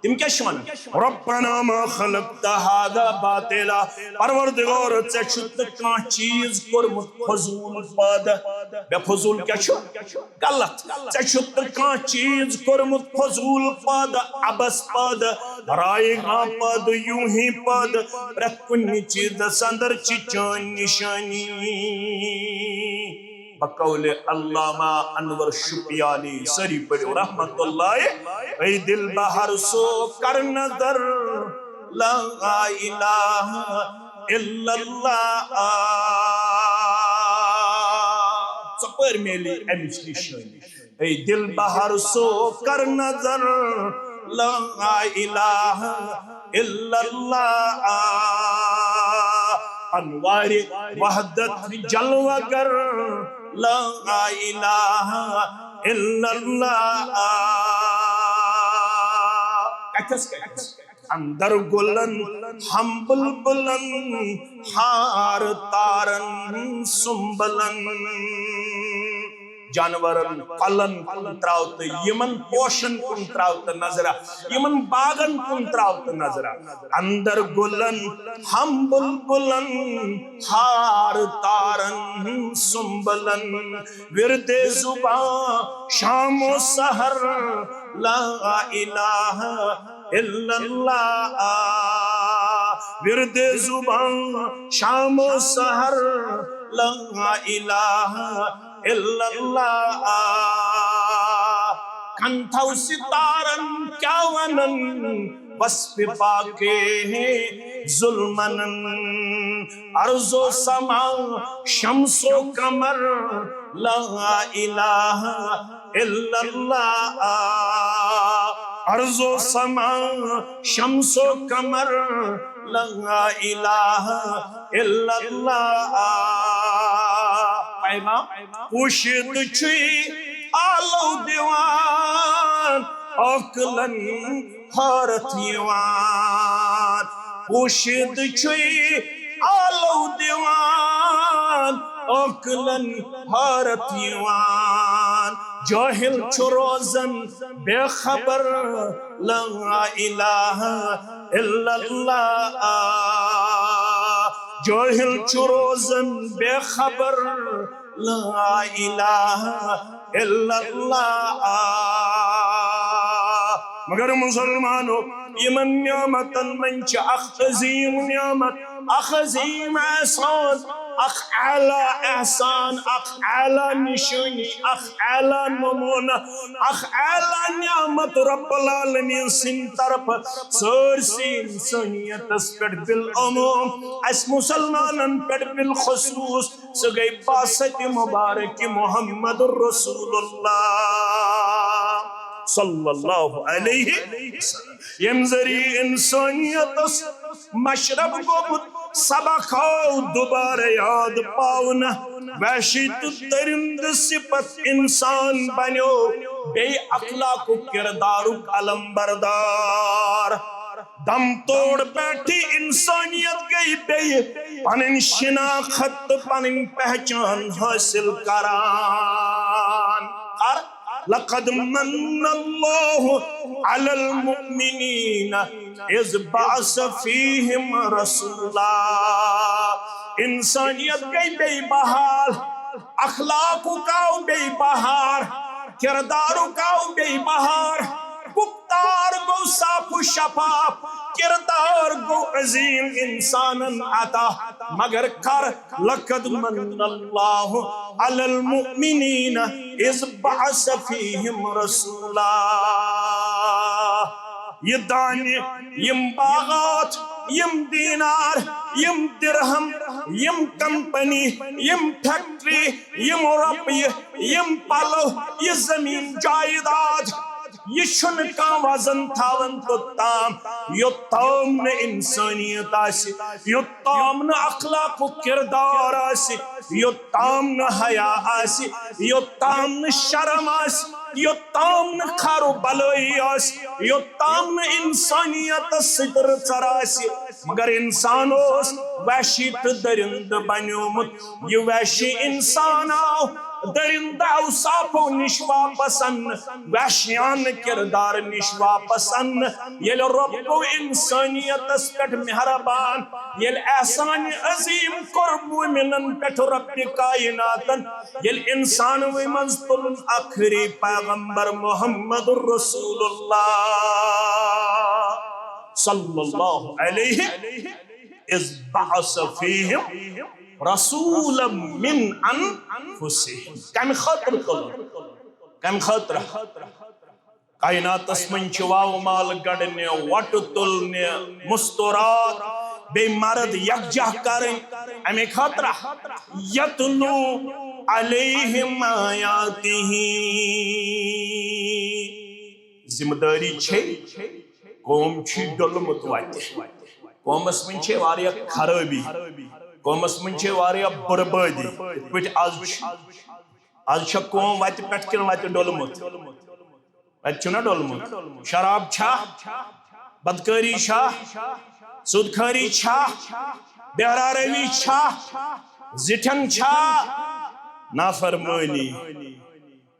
تِم کیٛاہ چھِ وَنان؟ ربنا ما خلقت هذا باطلا۔ پروردگار، ژےٚ چھُتھ نہٕ کانٛہہ چیٖز کوٚرمُت فضوٗل پٲدٕ۔ بے فضوٗل کیٛاہ چھُ؟ غلط۔ ژےٚ چھُتھ نہٕ کانٛہہ چیٖز کوٚرمُت فضوٗل پٲدٕ، عبث پٲدٕ، رایگاں پٲدٕ، یوٗہی پٲدٕ۔ پرٛٮ۪تھ کُنہِ چیٖزس اندر چھِ چٲنۍ نِشٲنی۔ بقول علامہ انور شپیانی، سٲری پٔرِو رحمت اللہ۔ اے دل بہر سو کر نظر، لا الہ الا اللہ۔ ژۄپٲرۍ میلی امِچ نشٲنی۔ اے دل بہر سو کر نظر، لا الہ الا اللہ۔ انوار وحدت جلوہ گر، لا الہ الا اللہ۔ کتھس کتھس؟ اندر گلن ہم بلبلن، ہار تارن سنبلن۔ جانورن، پھلن کُن تراو تہٕ یِمن پوشن کُن تراو تہٕ نظرہ، یِمن باغن کُن تراو تہٕ نظرہ۔ اندر گلن ہم بلبلن، ہار تارن سنبلن۔ ورد زبان شام و سحر، لا الہ الا اللہ۔ ورد زبان شام و سحر، لا الہ الا اللہ۔ کن تھاو ستارن کیا ونن، وصف پاک ظلمنن۔ ارض و سما شمس و قمر، لا الہ الا اللہ۔ ارض و سما شمس و قمر، لا الہ الا اللہ۔ پیغام پوشیدٕ چھُے آلو دِوان، عقلن حٲرتھ یِوان۔ پوشیدٕ چھُے آلو دِوان، عقلن حٲرتھ یِوان۔ جٲہِل چھُ روزان بے خبر، لا الہ الا اللہ۔ جٲہِل چھُ روزان بے خبر، لا الہ الا اللہ۔ مگر مسلمانو، یِمن نعمتن منٛز چھِ اکھ عظیم نعمت، اکھ عظیم احسان، اکھ اعلیٰ احسان، اکھ اعلیٰ نشٲنی، اکھ اعلیٰ نمونہ، اکھ اعلیٰ نعمت رب العالمین سٕنٛدِ طرفہٕ سٲرسٕے انسانیتس پٮ۪ٹھ بالعموم، اسہِ مسلمانن پٮ۪ٹھ بالخصوص۔ سُہ گٔے بعثت مبارک محمد رسول اللہ صلی اللہ علیہ وسلم، ییٚمہِ ذٔریعہٕ انسانیتس مشرب گوٚمُت سبق آو دوبارٕ یاد پاونہٕ۔ وحشی تہٕ درندٕ صفت انسان بنیو، بیٚیہِ اخلاق و کردارُک علم بردار۔ دم توڑ بیٹھی انسانیت گئی بیٚیہِ پنٕنۍ شناخت تہٕ پنٕنۍ پہچان حٲصِل کران۔ کر، لقد من اللہ علی المؤمنین اذ بعث فیہم رسولا۔ انسانیت گئی بیٚیہِ بحال، اخلاقُک آو بیٚیہِ بہار، کردارُک آو بیٚیہِ بہار، گفتار گوٚو صاف و شفاف، کردار گوٚو عظیم انسانن عطا۔ مگر کر، لقد من اللہ علی المؤمنین اذ بعث فیہم رسولا۔ یہِ دانہِ، یِم باغات، یِم دینار، یِم درہم، یِم کمپنی، یِم فیکٹری، یِم رۄپیہِ، یِم پلو، یہِ زمین جائیداد، یہِ چھُنہٕ کانٛہہ وزن تھاوان توٚتام، یوٚتام نہٕ انسانیت آسہِ، یوٚتام نہٕ اخلاق و کردار آسہِ، یوٚتام نہٕ حیا آسہِ، یوٚتام نہٕ شرم آسہِ، یوٚتام نہٕ خار و بلٲیی آسہِ، یوٚتام نہٕ انسانیتس سۭتۍ رٕژر آسہِ۔ مگر انسان اوس وحشی تہٕ درندٕ بنیومُت۔ یہِ وحشی انسان آو درندٕ اوصافو نِش واپس اننہٕ، وحشیانہٕ کردار نِش واپس اننہٕ۔ ییٚلہِ رۄب گوٚو انسانیتس پٮ۪ٹھ مہربان، ییٚلہِ احسانِ عظیم کوٚر مومنن پٮ۪ٹھ رب کائناتن، ییٚلہِ انسانوٕے منٛز تُلُن ٲخری پیغمبر محمد رسول اللہ صلی اللہ علیہ اذ بعث فیہم رسولا من انفسہم۔ کمہِ خٲطرٕ تُلُن؟ کمہِ خٲطرٕ؟ کائناتس منٛز چھِ واوٕ مال گنڈنہِ، وۄٹہٕ تُلنہِ، مستورات، بیٚیہِ مرد یکجاہ کرٕنۍ۔ اَمے خٲطرٕ یتلو علیہم آیاتہ۔ ذمہ دٲری چھے، قوم چھُے ڈوٚلمُت وتہِ۔ قومس منٛز چھے واریاہ خرٲبی، قومس منٛز چھے واریاہ بربٲدی۔ یِتھ پٲٹھۍ آز چھُ، آز چھا قوم وتہِ پٮ۪ٹھ کِنہٕ وتہِ ڈوٚلمُت؟ وتہِ چھُنہ ڈوٚلمُت؟ شراب چھا؟ بدکٲری چھا؟ سود خٲری چھا؟ بہرا روی چھا؟ زِٹھٮ۪ن چھا؟ نافرمٲنی۔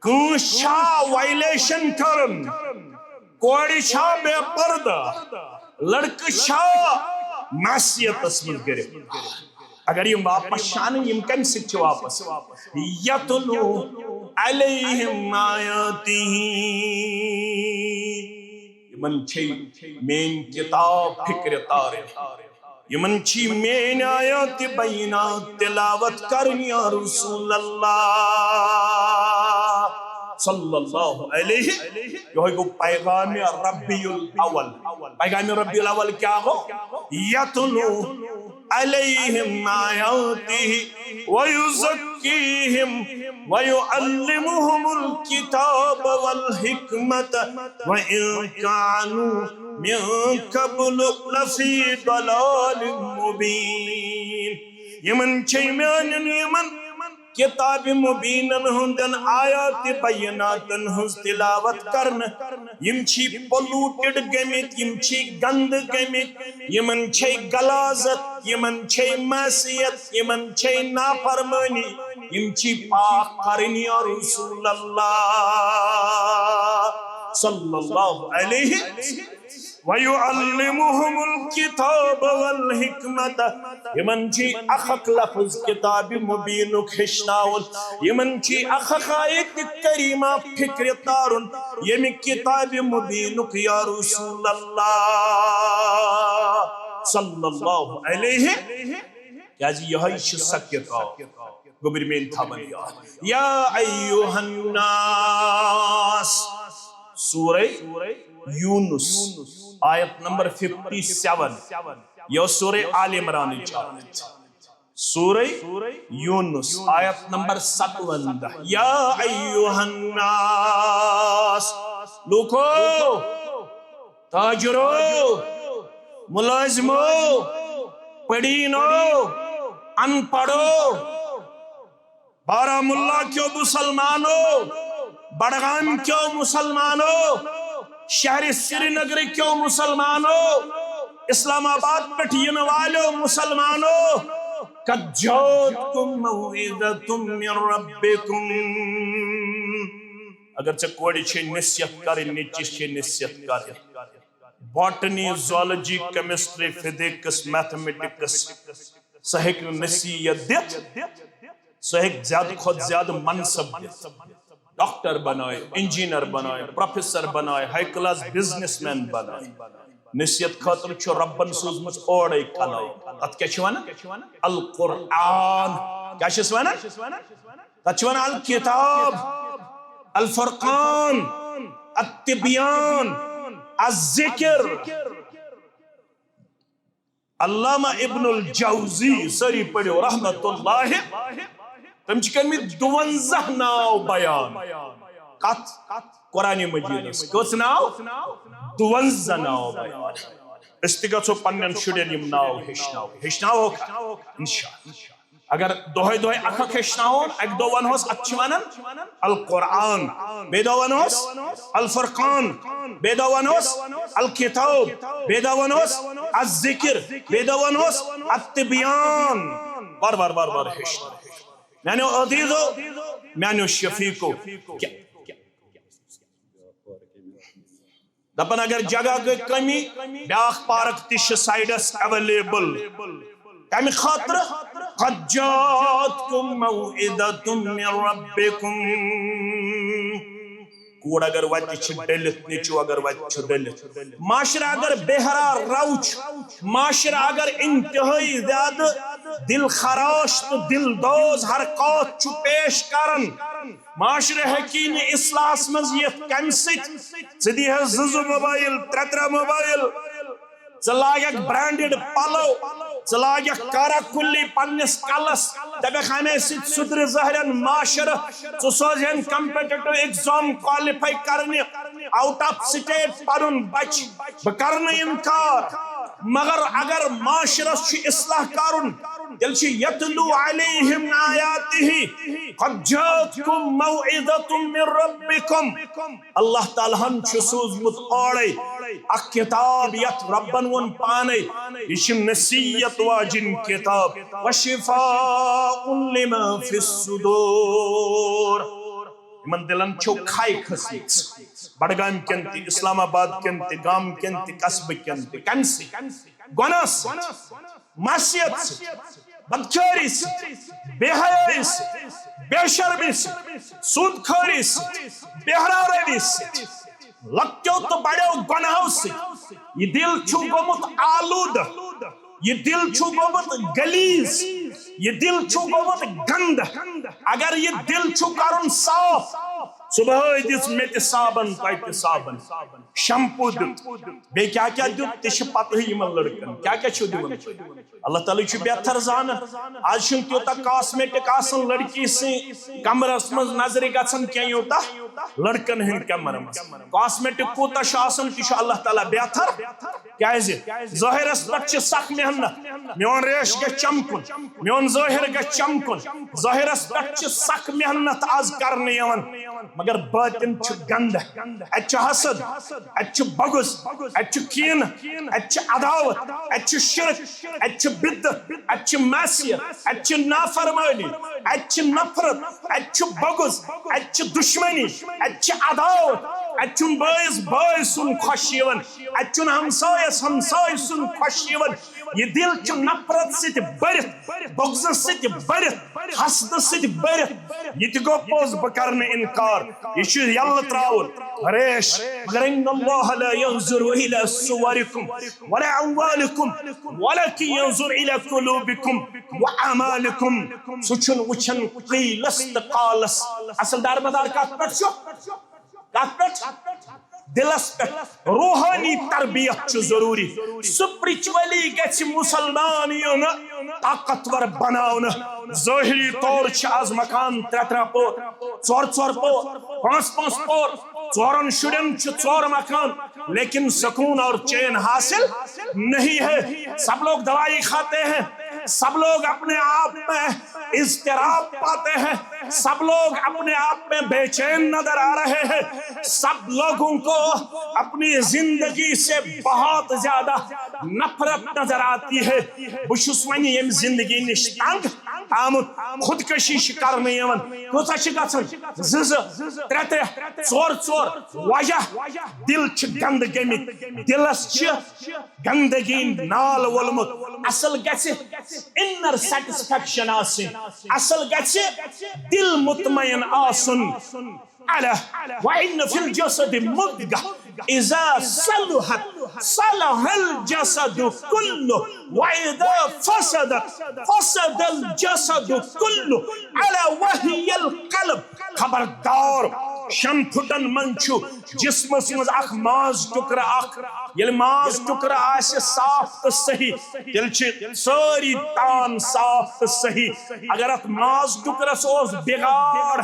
کٲنٛسہِ چھا وایلیشن کرُن؟ کورِ چھا بے پردٕ؟ لڑکہٕ چھا معصیتس منٛز گرفتار؟ اگر یِم واپس چھِ انٕنۍ، یِم کمہِ سۭتۍ چھِ واپس؟ یتلو علیہم آیاتہ۔ یِمن چھے میٲنۍ کتاب فکرِ تارٕنۍ۔ یِمن چھی میٲنۍ آیات بینات تلاوت کرٕنۍ یا رسول اللہ صلی اللہ علیہ۔ یہوے گوٚو پیغام ربیع الاول۔ پیغام ربیع الاول کیا گوٚو؟ یتلو علیہم آیاتہ ویزکیہم ویعلمہم الکتاب والحکمۃ وان کانوا من قبل لفی ضلال مبین۔ یِمن چھے میانٮ۪ن یِمن کتاب مبینن ہٕنٛدٮ۪ن آیات بیناتن ہٕنٛز تلاوت کرنہٕ۔ یِم چھی پولوٹڈ گٔمٕتۍ، یِم چھی گندٕ گٔمٕتۍ، یِمن چھے غلاظت، یِمن چھے معصیت، یِمن چھے نافرمٲنی، یِم چھی پاک کرٕنۍ یا رسول اللہ صلی اللہ علیہ۔ ویعلمہم الکتاب والحکمۃ۔ یِمن چھی اکھ اکھ لفظ کتاب مبینک ہیٚچھناوُن۔ یِمن چھی اکھ اکھ آیت کریمہ فکرِ تارُن، ییٚمہِ کتاب مبینک یا رسول اللہ صلی اللہ علیہ۔ کیازِ یہے چھِ سۄ کتاب۔ گوٚبرۍ میٲنۍ تھاوان یاد۔ یا ایھا الناس۔ سورہ یونس، آیت نمبر ففٹی سیون۔ یہِ ٲس سورہ آل عمرانٕچ آیت۔ سورہ یونس، آیت نمبر ستوندہ۔ یا ایھا الناس، لوکو، تاجرو، ملازمو، پڑینو، ان پڑھو، بارہ ملا کیو مسلمانو، بڑگام کیو مسلمانو، شہر سرینگر کیو مسلمانو، اسلام آباد پٮ۪ٹھ یِنہٕ والٮ۪و مسلمانو، قد جاءتکم موعظۃ من ربکم۔ اگر ژےٚ کورِ چھے نصیحت کرٕنۍ، نیٚچوِس چھے نصیحت کرٕنۍ، botany, zoology, chemistry, physics, mathematics, سُہ ہیٚکہِ نہٕ نصیحت دِتھ، سُہ ہیٚکہِ زیادٕ کھۄتہٕ زیادٕ منصب دِتھ۔ ڈاکٹر بنایہِ، انجینئر بنایہِ، پروفیسر بنایہِ، ہائی کلاس بزنس مین بنایہِ۔ نصیحت خٲطرٕ چھُ رۄبن سوٗزمٕژ اورے کلام۔ تتھ کیٛاہ چھِ ونان؟ القرآن۔ کیٛاہ چھِس ونان؟ تتھ چھِ ونان الکتاب، الفرقان، التبیان، الذکر۔ علامہ ابن الجوزی، سٲری پٔرِو، رحمت اللہ، تٔمۍ چھِ کٔرمٕتۍ دُوَنزاہ ناو بیان۔ کتھ؟ قرآن مجیدس۔ کٔژ ناو؟ دُوَنزاہ ناو بیان۔ أسۍ تہِ گژھو پننٮ۪ن شُرٮ۪ن یِم ناو ہیٚچھناوٕنۍ۔ ہیٚچھناوہوکھا؟ انشاءاللہ۔ اگر دۄہے دۄہے اکھ اکھ ہیٚچھناوون، اکہِ دۄہ ونہوس، اتھ چھِ ونان القرآن، بیٚیہِ دۄہ ونہوس الفرقان، بیٚیہِ دۄہ ونہوس الکتاب، بیٚیہِ دۄہ ونہوس الذکر، بیٚیہِ دۄہ ونہوس التبیان۔ وار وار وار وار ہیٚچھناو۔ میانیو عزیزو، میانیو شفیقو، کیا دپان اگر جگہ گٔے کمی، بیاکھ پارک تہِ چھِ سائیڈس اویلیبل۔ کمہِ خٲطرٕ؟ قد جاءتکم موعظۃ من ربکم۔ کوٗر اگر وتہِ چھِ ڈٔلِتھ، نیٚچوٗ اگر وتہِ چھُ ڈٔلِتھ، معاشرٕ اگر بے حرار رو چھُ، معاشرٕ اگر انتہٲئی زیادٕ دل خراش تہٕ دل دوز حرکات چھُ پیش کران، معاشرٕ ہیٚکی نہٕ اصلاحس منٛز یِتھ کمہِ سۭتۍ؟ ژٕ دِہَس زٕ زٕ موبایل، ترٛےٚ ترٛےٚ موبایل، ژٕ لاگکھ برانڈڈ پلو، ژٕ لاگکھ کارا کلی پننِس کلس، دپکھ امے سۭتۍ سُدرِ ظٲہرن معاشرٕ، ژٕ سوزہن کمپیٹیٹو ایگزام کوالیفائی کرنہِ آؤٹ آف سٹیٹ پنُن بچہِ، بہٕ کرٕ نہٕ انکار، مگر اگر معاشرس چھُ اصلاح کرُن، تیٚلہِ چھُ یتلو علیہم آیاتہ قد جاءتکم موعظۃ من ربکم۔ اللہ تعالیٰ ہن چھُ سوٗزمُت اورے اکھ کتاب، یتھ ربن ووٚن پانے، یہِ چھِ نصیحت واجِنۍ کتاب، وشفاء لما فی الصدور۔ یِمن دلن چھو کھاے کھٔژمٕژ، بڈگام کٮ۪ن تہِ، اسلام آباد کٮ۪ن تہِ، گام کٮ۪ن تہِ، قصبہٕ کٮ۪ن تہِ۔ کمہِ سۭتۍ؟ گۄناہ سۭتۍ، معصیت سۭتۍ، بدکٲری سۭتۍ، بے حیٲیی سۭتۍ، بے شرمی سۭتۍ، سود خوری سۭتۍ، بے حرارتی سۭتۍ، لۄکٹیو تہٕ بڑیو گۄناہو سۭتۍ۔ یہِ دل چھُ گوٚمُت آلودٕ، یہِ دل چھُ گوٚمُت غلیظ، یہِ دل چھُ گوٚمُت گندٕ۔ اگر یہِ دل چھُ کرُن صاف، صبحٲے دِژ مےٚ تہِ صابن، تۄہہِ تہِ صابن، شمپو دیُت، بیٚیہِ کیٛاہ کیٛاہ دیُت تہِ چھِ پتہٕے یِمن لڑکن۔ کیٛاہ کیٛاہ چھِو دِوان؟ اللہ تعالیٰ چھُ بہتر زانان۔ آز چھُنہٕ تیوٗتاہ کاسمیٹک آسان لڑکی سٕنٛدِ کمرس منٛز نظرِ گژھان کینٛہہ، یوٗتاہ لڑکن ہٕنٛدِ کمرٕ منٛز۔ کاسمیٹک کوٗتاہ چھُ آسان، تہِ چھُ اللہ تعالیٰ بہتر۔ کیٛازِ؟ ظٲہرس پٮ۪ٹھ چھِ سخ محنت، میون ریش گژھِ چمکُن، میون ظٲہر گژھِ چمکُن۔ ظٲہرس پٮ۪ٹھ چھِ سخ محنت آز کرنہٕ یِوان، مگر باطن چھُ گندٕ۔ اتہِ چھُ حسد، اتہِ چھُ بغض، اتہِ چھُ کینہٕ، اتہِ چھِ عداوت، اتہِ چھُ شرک، اتہِ چھِ بدعت، اتہِ چھِ معصیت، اتہِ چھِ نافرمٲنی، اتہِ چھِ نفرت، اتہِ چھُ بغض، اتہِ چھِ دشمنی، اتہِ چھِ عداوت، اتہِ چھُنہٕ بٲیِس بٲے سُنٛد خۄش یِوان، اتہِ چھُنہٕ ہمسایس ہمسایہِ سُنٛد خۄش یِوان۔ یہِ دل چھُ نفرت سۭتۍ بٔرِتھ، بغضہٕ سۭتۍ بٔرِتھ، حسدٕ سۭتۍ بٔرِتھ۔ یہِ تہِ گوٚو پوٚز، بہٕ کرٕ نہٕ انکار۔ یہِ چھُ یلہٕ تراوُن ریش۔ مگر ان اللہ لا ينظر الى صورکم ولا اموالکم ولكن ينظر الى قلوبکم واعمالکم۔ سُہ چھُنہٕ وٕچھان قیلس تہٕ قالس۔ اصل دارمدار کتھ پٮ۪ٹھ چھُ؟ کتھ پٮ۪ٹھ؟ دلس پٮ۪ٹھ۔ روحانی تربیت چھُ ضروٗری، spiritually گژھِ مسلمان یُن طاقتور بناونہٕ۔ ظٲہری طور چھِ آز مکان ترٛےٚ ترٛےٚ پور، ژور ژور پور، پانٛژھ پانٛژھ پور، ژورن شُرٮ۪ن چھِ ژور مکان، لیکن سکون اور چین حاصل نہیں ہے۔ سب لوگ دوائی کھاتے ہیں، سب لوگ اپنے آپ میں اضطراب پاتے ہیں، سب لوگ اپنے آپ میں بے چین نظر آ رہے ہیں، سب لوگوں کو اپنی زندگی سے بہت زیادہ نفرت نظر آتی ہے۔ بہٕ چھُس وۄنۍ ییٚمہِ زندگی نِش تنگ آمُت، خودکشی چھِ کرنہٕ یِوان۔ کۭژاہ چھِ گژھان؟ زٕ زٕ، ترٛےٚ ترٛےٚ، ژور ژور۔ وجہ؟ دل چھِ گنٛدٕ گٔمٕتۍ، دلس چھِ گندگی نال وولمُت۔ اصل گژھِ inner satisfaction آسٕنۍ، اصل گژھِ دل مطمئن آسُن۔ الا وان فی الجسد مضغة اذا صلحت صلح الجسد كله واذا فسدت فسد الجسد كله الا وهي القلب۔ خبردار، شن پھُٹن منٛز چھُ جسمس منٛز اکھ ماز ٹُکرٕ اکھ۔ ییٚلہِ ماز ٹُکرٕ آسہِ صاف تہٕ صحیح، تیٚلہِ چھِ سٲری تان صاف تہٕ صحیح۔ اگر اتھ ماز ٹُکرس اوس بگاڑ،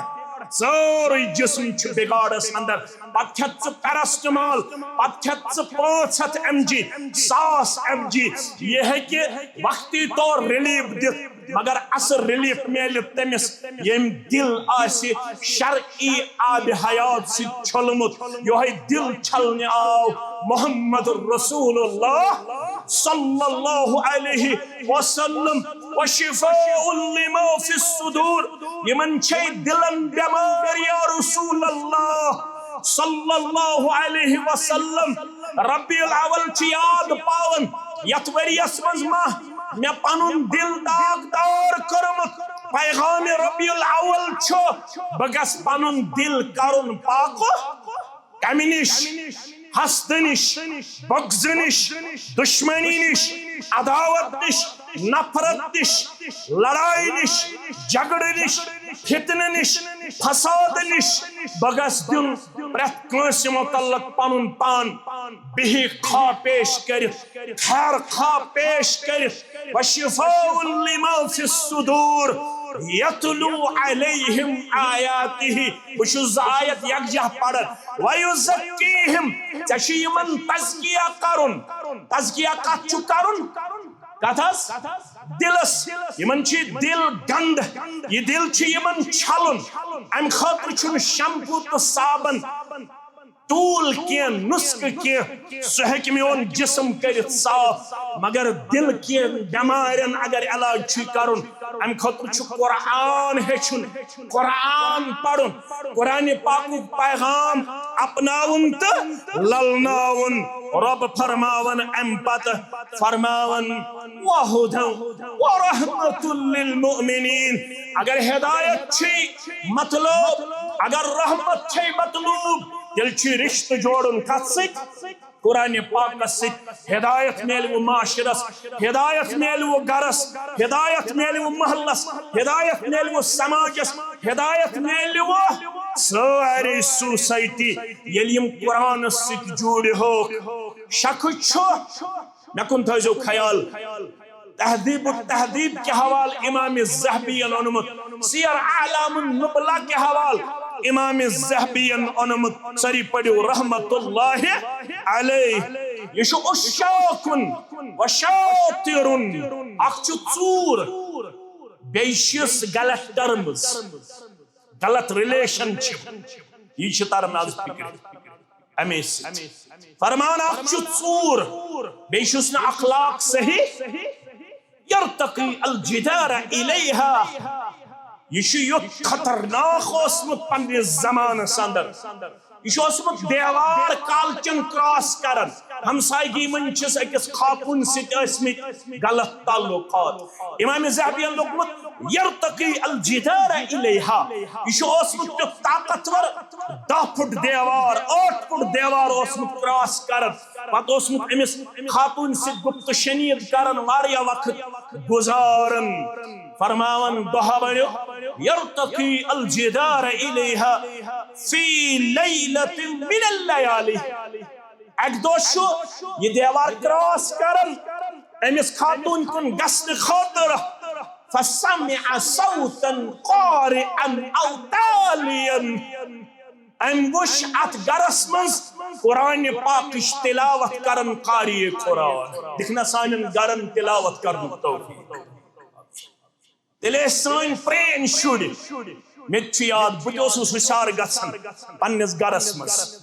سٲرٕے جسم چھُ بگاڑس اندر۔ پتہٕ کھٮ۪تھ ژٕ پیراسٹمال، پتہٕ کھٮ۪تھ ژٕ پانٛژھ ہتھ ایم جی، ساس ایم جی، یہِ ہیٚکہِ وقتی طور ریلیف دِتھ، مگر اصل ریلیف میلہِ تٔمِس، ییٚمۍ دل آسہِ شرعی آبِ حیات سۭتۍ چھوٚلمُت۔ یِہوٚے دل چھلنہِ آو محمد رسول اللہ صلی اللہ علیہ وسلم۔ وشفاء لما فی الصدور، یِمن چھے دلن بٮ۪مٲرۍ یا رسول اللہ صلی اللہ علیہ وسلم۔ ربیع الاول چھِ یاد پاوان، یتھ ؤریس منٛز ما مےٚ پنُن دل داغدار کوٚرمُت۔ پیغام ربیع الاول چھُ، بہٕ گژھٕ پنُن دل کرُن پاکو۔ کمہِ نِش؟ حسدٕ نِش، بغضہٕ نِش، دشمنی نِش، عداوت نِش، نفرت نِش، لڑایہِ نِش، جھگڑٕ نِش، فتنہٕ نِش، فساد نِش۔ بہٕ گژھٕ دیُن پرٛٮ۪تھ کٲنٛسہِ متعلق پنُن پان بِہِتھ خواہ پیش کٔرِتھ، خیر خواہ پیش کٔرِتھ۔ وشفاء لما فی الصدور، یتلو علیہم آیاتہ۔ بہٕ چھُس زٕ آیت یکجاہ پران۔ ویزکیہم، ژےٚ چھُ یِمن تزکیہ کرُن۔ تزکیہ کتھ چھُ کرُن؟ کتھ حظ؟ دلس۔ یِمن چھُ دل گند، یہِ دل چھُ یِمن چھلُن۔ امہِ خٲطرٕ چھُنہٕ شمپو تہٕ صابن، ٹول کینٛہہ، نسخہٕ کینٛہہ، سُہ ہیٚکہِ میون جسم کٔرِتھ صاف۔ مگر دل کٮ۪ن بٮ۪مارٮ۪ن اگر علاج چھُے کرُن، امہِ خٲطرٕ چھُ قرآن ہیٚچھُن، قرآن پرُن، قرآن پاکُک پیغام اپناوُن تہٕ للناوُن۔ رۄب فرماوان امہِ پتہٕ، فرماوان، وہدی ورحمۃ للمؤمنین۔ اگر ہدایت چھے مطلوب، اگر رحمت چھے مطلوب، تیٚلہِ چھُ رشتہٕ جوڑُن کتھ سۭتۍ؟ قرآن پاکس سۭتۍ۔ ہدایت میلہِ وٕ معاشرس، ہدایت میلہِ وٕ گرس، ہدایت میلہِ وٕ محلس، ہدایت میلہِ وٕ سماجس، ہدایت میلہِ وٕ سارے سوسائٹی۔ ییٚلہِ یِم قرآنس سۭتۍ جوڑِ ہوکھ، شخص چھُ، مےٚ کُن تھٲیزیو خیال، تہذیب التہذیب کہِ حوالہٕ امام ذہبی ین اونمُت، سیر اعلام النبلاء کہِ حوالہٕ امام ذہبی ین اونمُت، سٲری پٔرِو رحمت اللہ علیہ۔ یہِ چھُ عشاقن و شاطرن، اکھ چھُ ژوٗر، بیٚیہِ چھِس غلط ٹرمز، غلط ریلیشن شپ، یہِ چھِ تران از فکرِ۔ امی سۭتۍ۔ فرمان اکھ چھُ ژوٗر، بیٚیہِ چھُس نہٕ اخلاق صحیح۔ یرتقی الجدار الیہا، یہِ چھُ یُتھ خطرناک اوسمُت پننِس زمانس اندر۔ یہِ چھُ اوسمُت دیوار کالچن کراس کران۔ ہمسایگی منٛز چھِس أکِس خاتوٗن سۭتۍ ٲسمٕتۍ غلط تعلقات۔ امام ذہبی ین لیوٚکھمُت، یرتقی الجدار الیہا۔ یہِ چھُ اوسمُت تیُتھ طاقتور، دَہ فُٹ دیوار، ٲٹھ فُٹ دیوار اوسمُت کراس کران۔ پتہٕ اوسمُت أمِس خاتوٗن سۭتۍ گُپتہٕ شنید کران، واریاہ وقت گُزاران۔ فرماوان دۄہ بنیو، یرتقی الجدار الیہا فی لیلۃ من اللیالی۔ اکہِ دۄہ چھُ یہِ دیوار کراس کران، أمِس خاتوٗن کُن گژھنہٕ خٲطرٕ، فسمع صوتا قارئا او تالیا۔ أمۍ وُچھ اتھ گرس منٛز قرآن پاکٕچ تلاوت کرن قاری قرآن۔ دِکھ نا سانٮ۪ن گرن تلاوت کرنُک توفیق۔ تیٚلہِ ٲسۍ سٲنۍ پرٛٲنۍ شُرۍ۔ مےٚ تہِ چھُ یاد، بہٕ تہِ اوسُس ہُشار گژھان پننِس گرس منٛز۔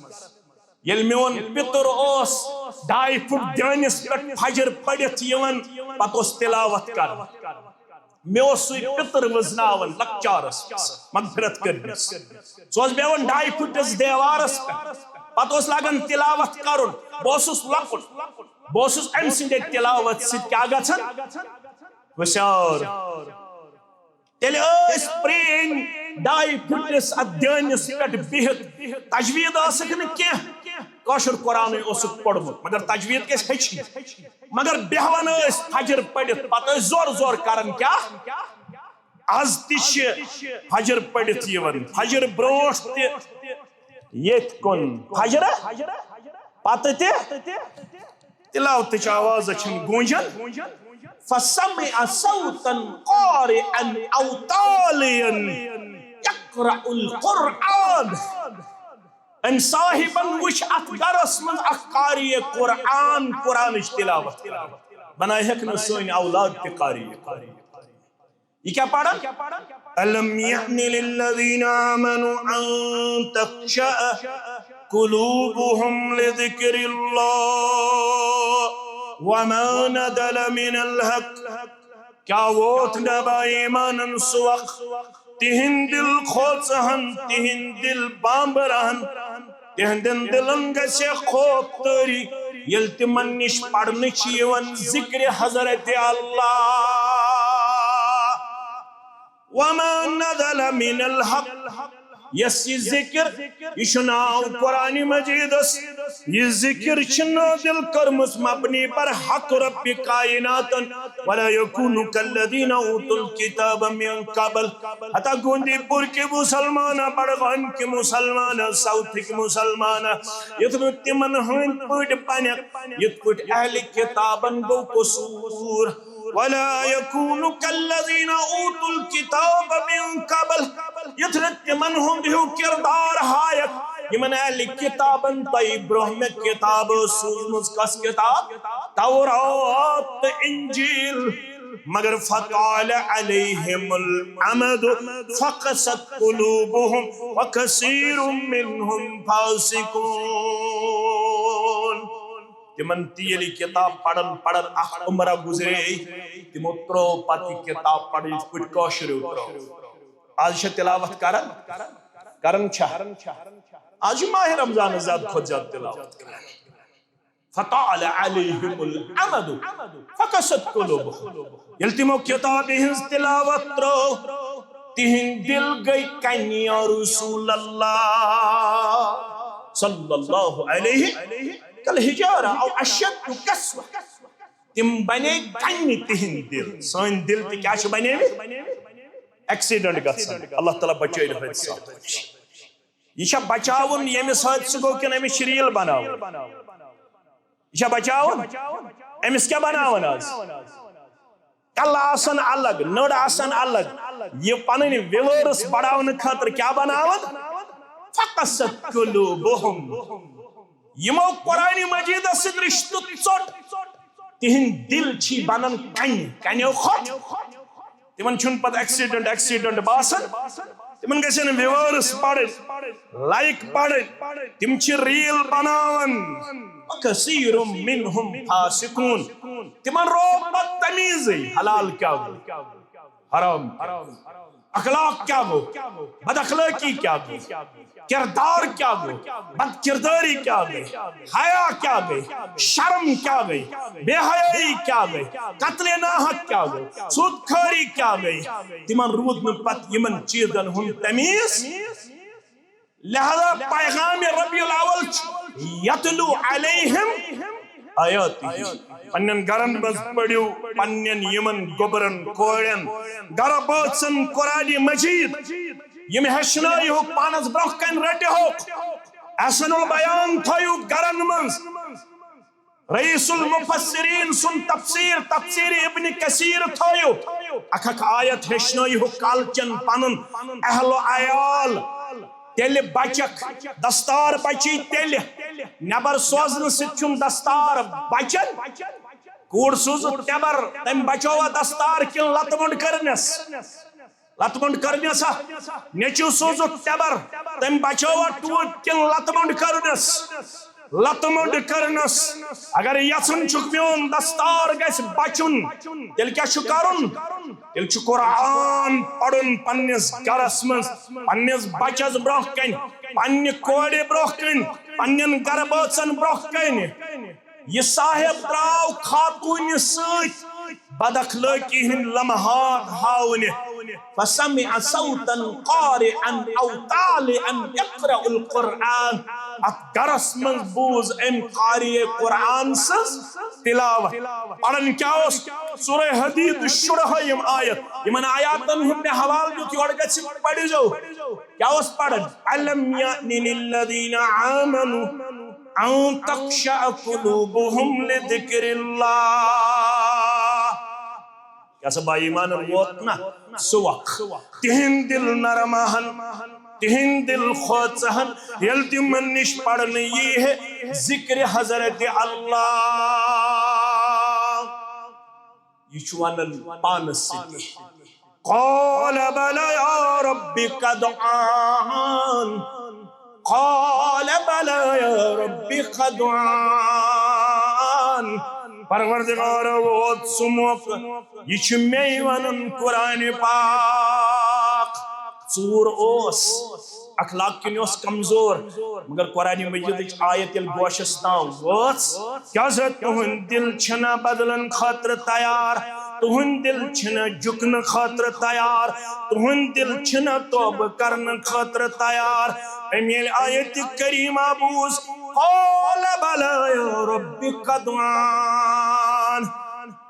ییٚلہِ میون پِتُر اوس ڈاے فُٹ دٲنِس پٮ۪ٹھ فجر پٔرِتھ یِوان، پتہٕ اوس تلاوت کران۔ مےٚ اوس سُے پِتُر وٕزناوان لۄکچارس منٛز، مغفرت کٔرۍنَس۔ سُہ اوس بیٚہوان ڈاے فُٹس دیوارس پٮ۪ٹھ، پتہٕ اوس لاگان تلاوت کرُن۔ بہٕ اوسُس لۄکُٹ، بہٕ اوسُس أمۍ سٕنٛدِ تلاوت سۭتۍ کیٛاہ گژھان؟ ہُشار۔ تیٚلہِ ٲسۍ پرٛٲنۍ ڈاے فُٹس اتھ دٲنِس پٮ۪ٹھ بِہِتھ، تجوید ٲسٕکھ نہٕ کینٛہہ، کٲشُر قرآنٕے اوسُکھ پوٚرمُت، مگر تجوید گژھِ ہیٚچھِنۍ۔ مگر بیٚہوان ٲسۍ فجر پٔرِتھ، پتہٕ ٲسۍ زورٕ زورٕ کران کیٛاہ؟ از تہِ چھِ فجر پٔرِتھ یِوان، فجر برونٛٹھ تہِ ییٚتھۍ کُن، فجر پتہٕ تہِ تلاوتٕچ آواز چھَم گوٗنجان۔ فسمع صوتا قارئا او تالیا یقرأ القرآن۔ أمۍ صاحبن وٕچھ اتھ گرس منٛز اکھ قاری قرآن، قرآنٕچ تلاوت کران۔ بناے ہیٚکھ نہٕ سٲنۍ اولاد تہِ قاری قرآن۔ یہ کیا پڑھن؟ الم یأن للذین آمنوا ان تخشع قلوبهم لذکر اللہ وما نزل من الحق۔ کیا ووت نہ با ایمانن سُہ وق تہند دل کھوژہن، تہند دل بامبرہن، تہندٮ۪ن دلن گژھِ خوف تٲری، ییٚلہِ تِمن نِش پرنہٕ چھِ یِوان ذکرِ حضرت اللہ۔ وما نزل من الحق، یس یہ ذکر، یہ چھ ناو قرآن مجیدس، یہ ذکر چھ نازل کرمس مبنی پر حق رب کائناتن۔ ولا یکونوا کالذین اوتوا الکتاب من قبل۔ ہتا گوندی پور کے مسلمان، بڑگام کے مسلمان، ساؤتھ کے مسلمان، یتھ نہ تمن ہند پٹ بنک، یتھ پٹ اہل کتابن گو قصور۔ ولا یکونوا کالذین اوتوا الکتاب من قبل، یتھ نہ تمن ہند ہیو کردار ہایک، یمن اہل کتابن تہ برونہہ مے کتاب سوزمز۔ کس کتاب؟ تورات تہ انجیل۔ مگر فطال علیہم الامد فقست قلوبہم وکثیر منہم فاسقون۔ تمن تہ ییٚلہِ کتاب پرن پرن اکھ عمرہ گزرے، تمو ترٲو پتہٕ یہِ کتاب پرن یِتھ پٲٹھۍ کٲشریو ترٲو۔ آز چھِ تلاوت کران، کران چھا؟ آز چھِ ماہ رمضانس زیادٕ کھۄتہٕ زیادٕ تلاوت کران۔ فطال علیہم الامد فقست قلوبہم۔ ییٚلہِ تِمو کتابہِ ہٕنٛز تلاوت ترٲو، تِہنٛدۍ دل گٔے کنہِ، یا رسول اللہ صلی اللہ علیہ، کالحجارہ او اشد قسوہ۔ تِم بنے کنہِ تِہنٛدۍ دل۔ سٲنۍ دل تہِ کیٛاہ چھِ بنیمٕتۍ؟ ایکسیڈنٹ گژھن، اللہ تعالیٰ بچٲیِن حٲدثاتو نِش۔ یہِ چھا بچاوُن ییٚمِس حٲدثہٕ گوٚو کِنہٕ أمِس چھِ ریل بناوٕنۍ؟ یہِ چھا بچاوُن؟ أمِس کیٛاہ بناوان آز؟ کلہٕ آسان الگ، نٔر آسان الگ۔ یہِ پنٕنۍ ویورس بڑاونہٕ خٲطرٕ کیٛاہ بناوان؟ فقست قلوبہم۔ یِمو قرآن مجیدس سۭتۍ رشتہٕ ژوٚٹ، تِہنٛدۍ دل چھی بنان کنہِ، کنیو کھۄتہٕ۔ تِمن چھُنہٕ پتہٕ ایکسیڈنٹ، ایکسیڈنٹ باسان۔ تِمن گژھن ویورس پڑٕنۍ، لائک پڑٕنۍ۔ تِم چھِ ریل بناوان۔ وکثیر منہم فاسقون۔ تِمن روو پتہٕ تمیٖزٕے، حلال کیٛاہ گوٚو، حرام کیٛاہ گوٚو، اخلاق کیٛاہ گوٚو، بد اخلاقی کیٛاہ گوٚو، کردار کیٛاہ گوٚو، بد کرداری کیٛاہ گٔے، حیا کیٛاہ گٔے، شرم کیٛاہ گٔے، بے حیائی کیٛاہ گٔے، قتل ناحق کیٛاہ گوٚو، سود خوری کیٛاہ گٔے۔ تِمن روٗد نہٕ پتہٕ یِمن چیٖزن ہُنٛد تمیٖز۔ لہذا پیغام ربیع الاول چھُ یتلو علیہم آیاتہ۔ پننٮ۪ن گرن منٛز پٔرِو پننٮ۪ن یِمن گوٚبرن کورٮ۪ن گرٕ بٲژن قرآن مجید۔ یِم ہیٚچھنٲیہُکھ، پانس برونٛہہ کنہِ رٔٹِہُکھ۔ احسن البیان تھٲیِو گرن منٛز۔ رئیس المفسرین سُنٛد تفسیر، تفسیر ابن کثیر تھٲیِو۔ اکھ اکھ آیت ہیٚچھنٲیِہُکھ کالچن پنُن اہل و عیال۔ تیٚلہِ بچکھ، دستار بچی تیٚلہِ۔ نٮ۪بر سوزنہٕ سۭتۍ چھُنہٕ دستار بچان۔ کوٗر سوٗزُکھ نٮ۪بر، تٔمۍ بچووا دستار کِنہٕ لتہٕ مۄنٛڈ کٔرنس؟ لتہٕ مۄنٛڈ کٔرنس ہا۔ نیٚچو سوٗزُکھ نٮ۪بر، تٔمۍ بچووا ٹوٗپۍ کِنہٕ لتہٕ مۄنٛڈ کٔرنس؟ لتہٕ مۄنٛڈ کٔرنس۔ اگر یژھان چھُکھ میون دستار گژھِ بچُن، تیٚلہِ کیٛاہ چھُ کرُن؟ تیٚلہِ چھُ قرآن پرُن پننِس گرس منٛز، پننِس بچس برونٛہہ کنہِ، پننہِ کورِ برونٛہہ کنہِ، پننٮ۪ن گرٕ بٲژن برونٛہہ کنہِ۔ یہِ صاحب درٛاو خاتوٗنہِ سۭتۍ بد اخلٲقی ہٕنٛدۍ لمحات ہاونہِ۔ فسمع صوتا قارعا او طالعا یقرأ القرآن۔ اتھ گرس منٛز بوٗز أمۍ قاری قرآن سٕنٛز تلاوت۔ پران کیٛاہ اوس؟ سورہ حدید شُرہٲیِم آیت۔ یِمن آیاتن ہُنٛد مےٚ حوالہٕ دیُت، یورٕ گژھِ پٔرِزیو۔ کیٛاہ اوس پران؟ الم یأن للذین آمنوا ان تخشع قلوبہم لذکر اللہ۔ کیٛاہ سا با ایمانن ووت نا سُہ وق؟ تِہنٛدۍ دل نرم ہن، تِہنٛدۍ دل کھوژہن، ییٚلہِ تِمن نِش پرنہٕ یی ہے ذکر حضرت اللہ۔ یہِ چھُ ونان پانس سۭتی۔ قال بلی یا رب قد آن۔ قال بلی یا رب قد آن۔ پروردگارا، ووت سُہ موقعہٕ، یہِ چھُ مے ونان۔ قرآن پاک ژوٗر اوس، اخلاق کِنۍ اوس کمزور، مگر قرآن مجیدٕچ آیت ییٚلہِ گوشس تام وٲژ، کیٛاہ سا تُہنٛد دل چھنا بدلن خٲطرٕ تیار؟ تُہُنٛد دِل چھُنہٕ جُکنہٕ خٲطرٕ تیار، تُہُنٛد دِل چھُنہٕ توبہٕ کرنہٕ خٲطرٕ تیار۔ أمۍ ییٚلہِ آیت کریمہ بوٗز، قال بلی رب قد آن۔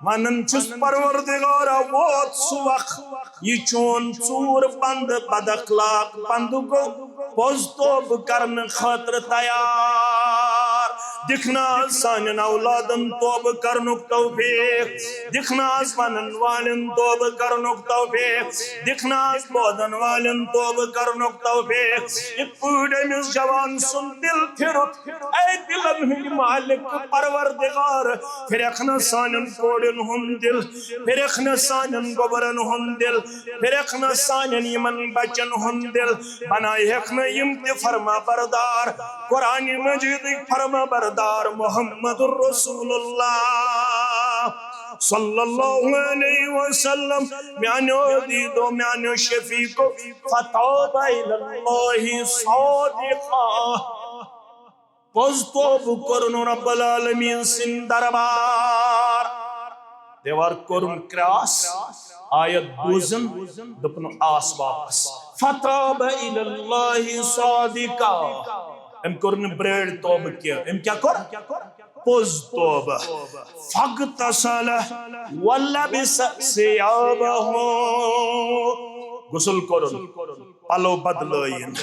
ونان چھُس، پروردگارا، ووت سُہ وق، یہِ چون ژوٗر بندٕ، بد اخلاق بندٕ گوٚو، پوٚز توبہٕ کرنہٕ خٲطرٕ تیار۔ دِکھ نہ حظ سانٮ۪ن اولادن توبہٕ کرنُک توفیق، دِکھ نہ حظ ونن والٮ۪ن توبہٕ کرنُک توفیق، دِکھ نہ حظ بوزن والٮ۪ن توبہٕ کرنُک توفیق۔ یِتھ پٲٹھۍ أمِس جوان سُنٛد دِل پھِرُت، اے دِلن ہٕنٛدۍ مالک پروردگار، پھِرکھ نہٕ سانٮ۪ن کورٮ۪ن ہُنٛد دِل، پھِرکھ نہٕ سانٮ۪ن گوٚبرن ہُنٛد دِل، پھِرکھ نہٕ سانٮ۪ن یِمن بچن ہُنٛد دِل، بناوہکھ نہٕ یِم تہِ فرما بردار، قرآن مجیدٕکۍ فرما بردار محمد رسول اللہ صلی اللہ علیہ وسلم۔ میانیو دیدو، میانیو شفیقو، فتاب الی اللہ صادقا۔ پوٚز توبہٕ کوٚرُن رب العالمین سٕنٛدِ دربار۔ دیوار کوٚرُن کراس، آیت بوٗزُن، دوٚپُن آس واپس۔ فتاب الی اللہ صادقا۔ أمۍ کوٚر نہٕ برٲڑۍ توبہٕ کینٛہہ، أمۍ کیٛاہ کوٚر؟ پوٚز توبہٕ۔ فاغتسل ولبس ثیابہ۔ غسل کوٚرُن، پلو بدلٲیِن۔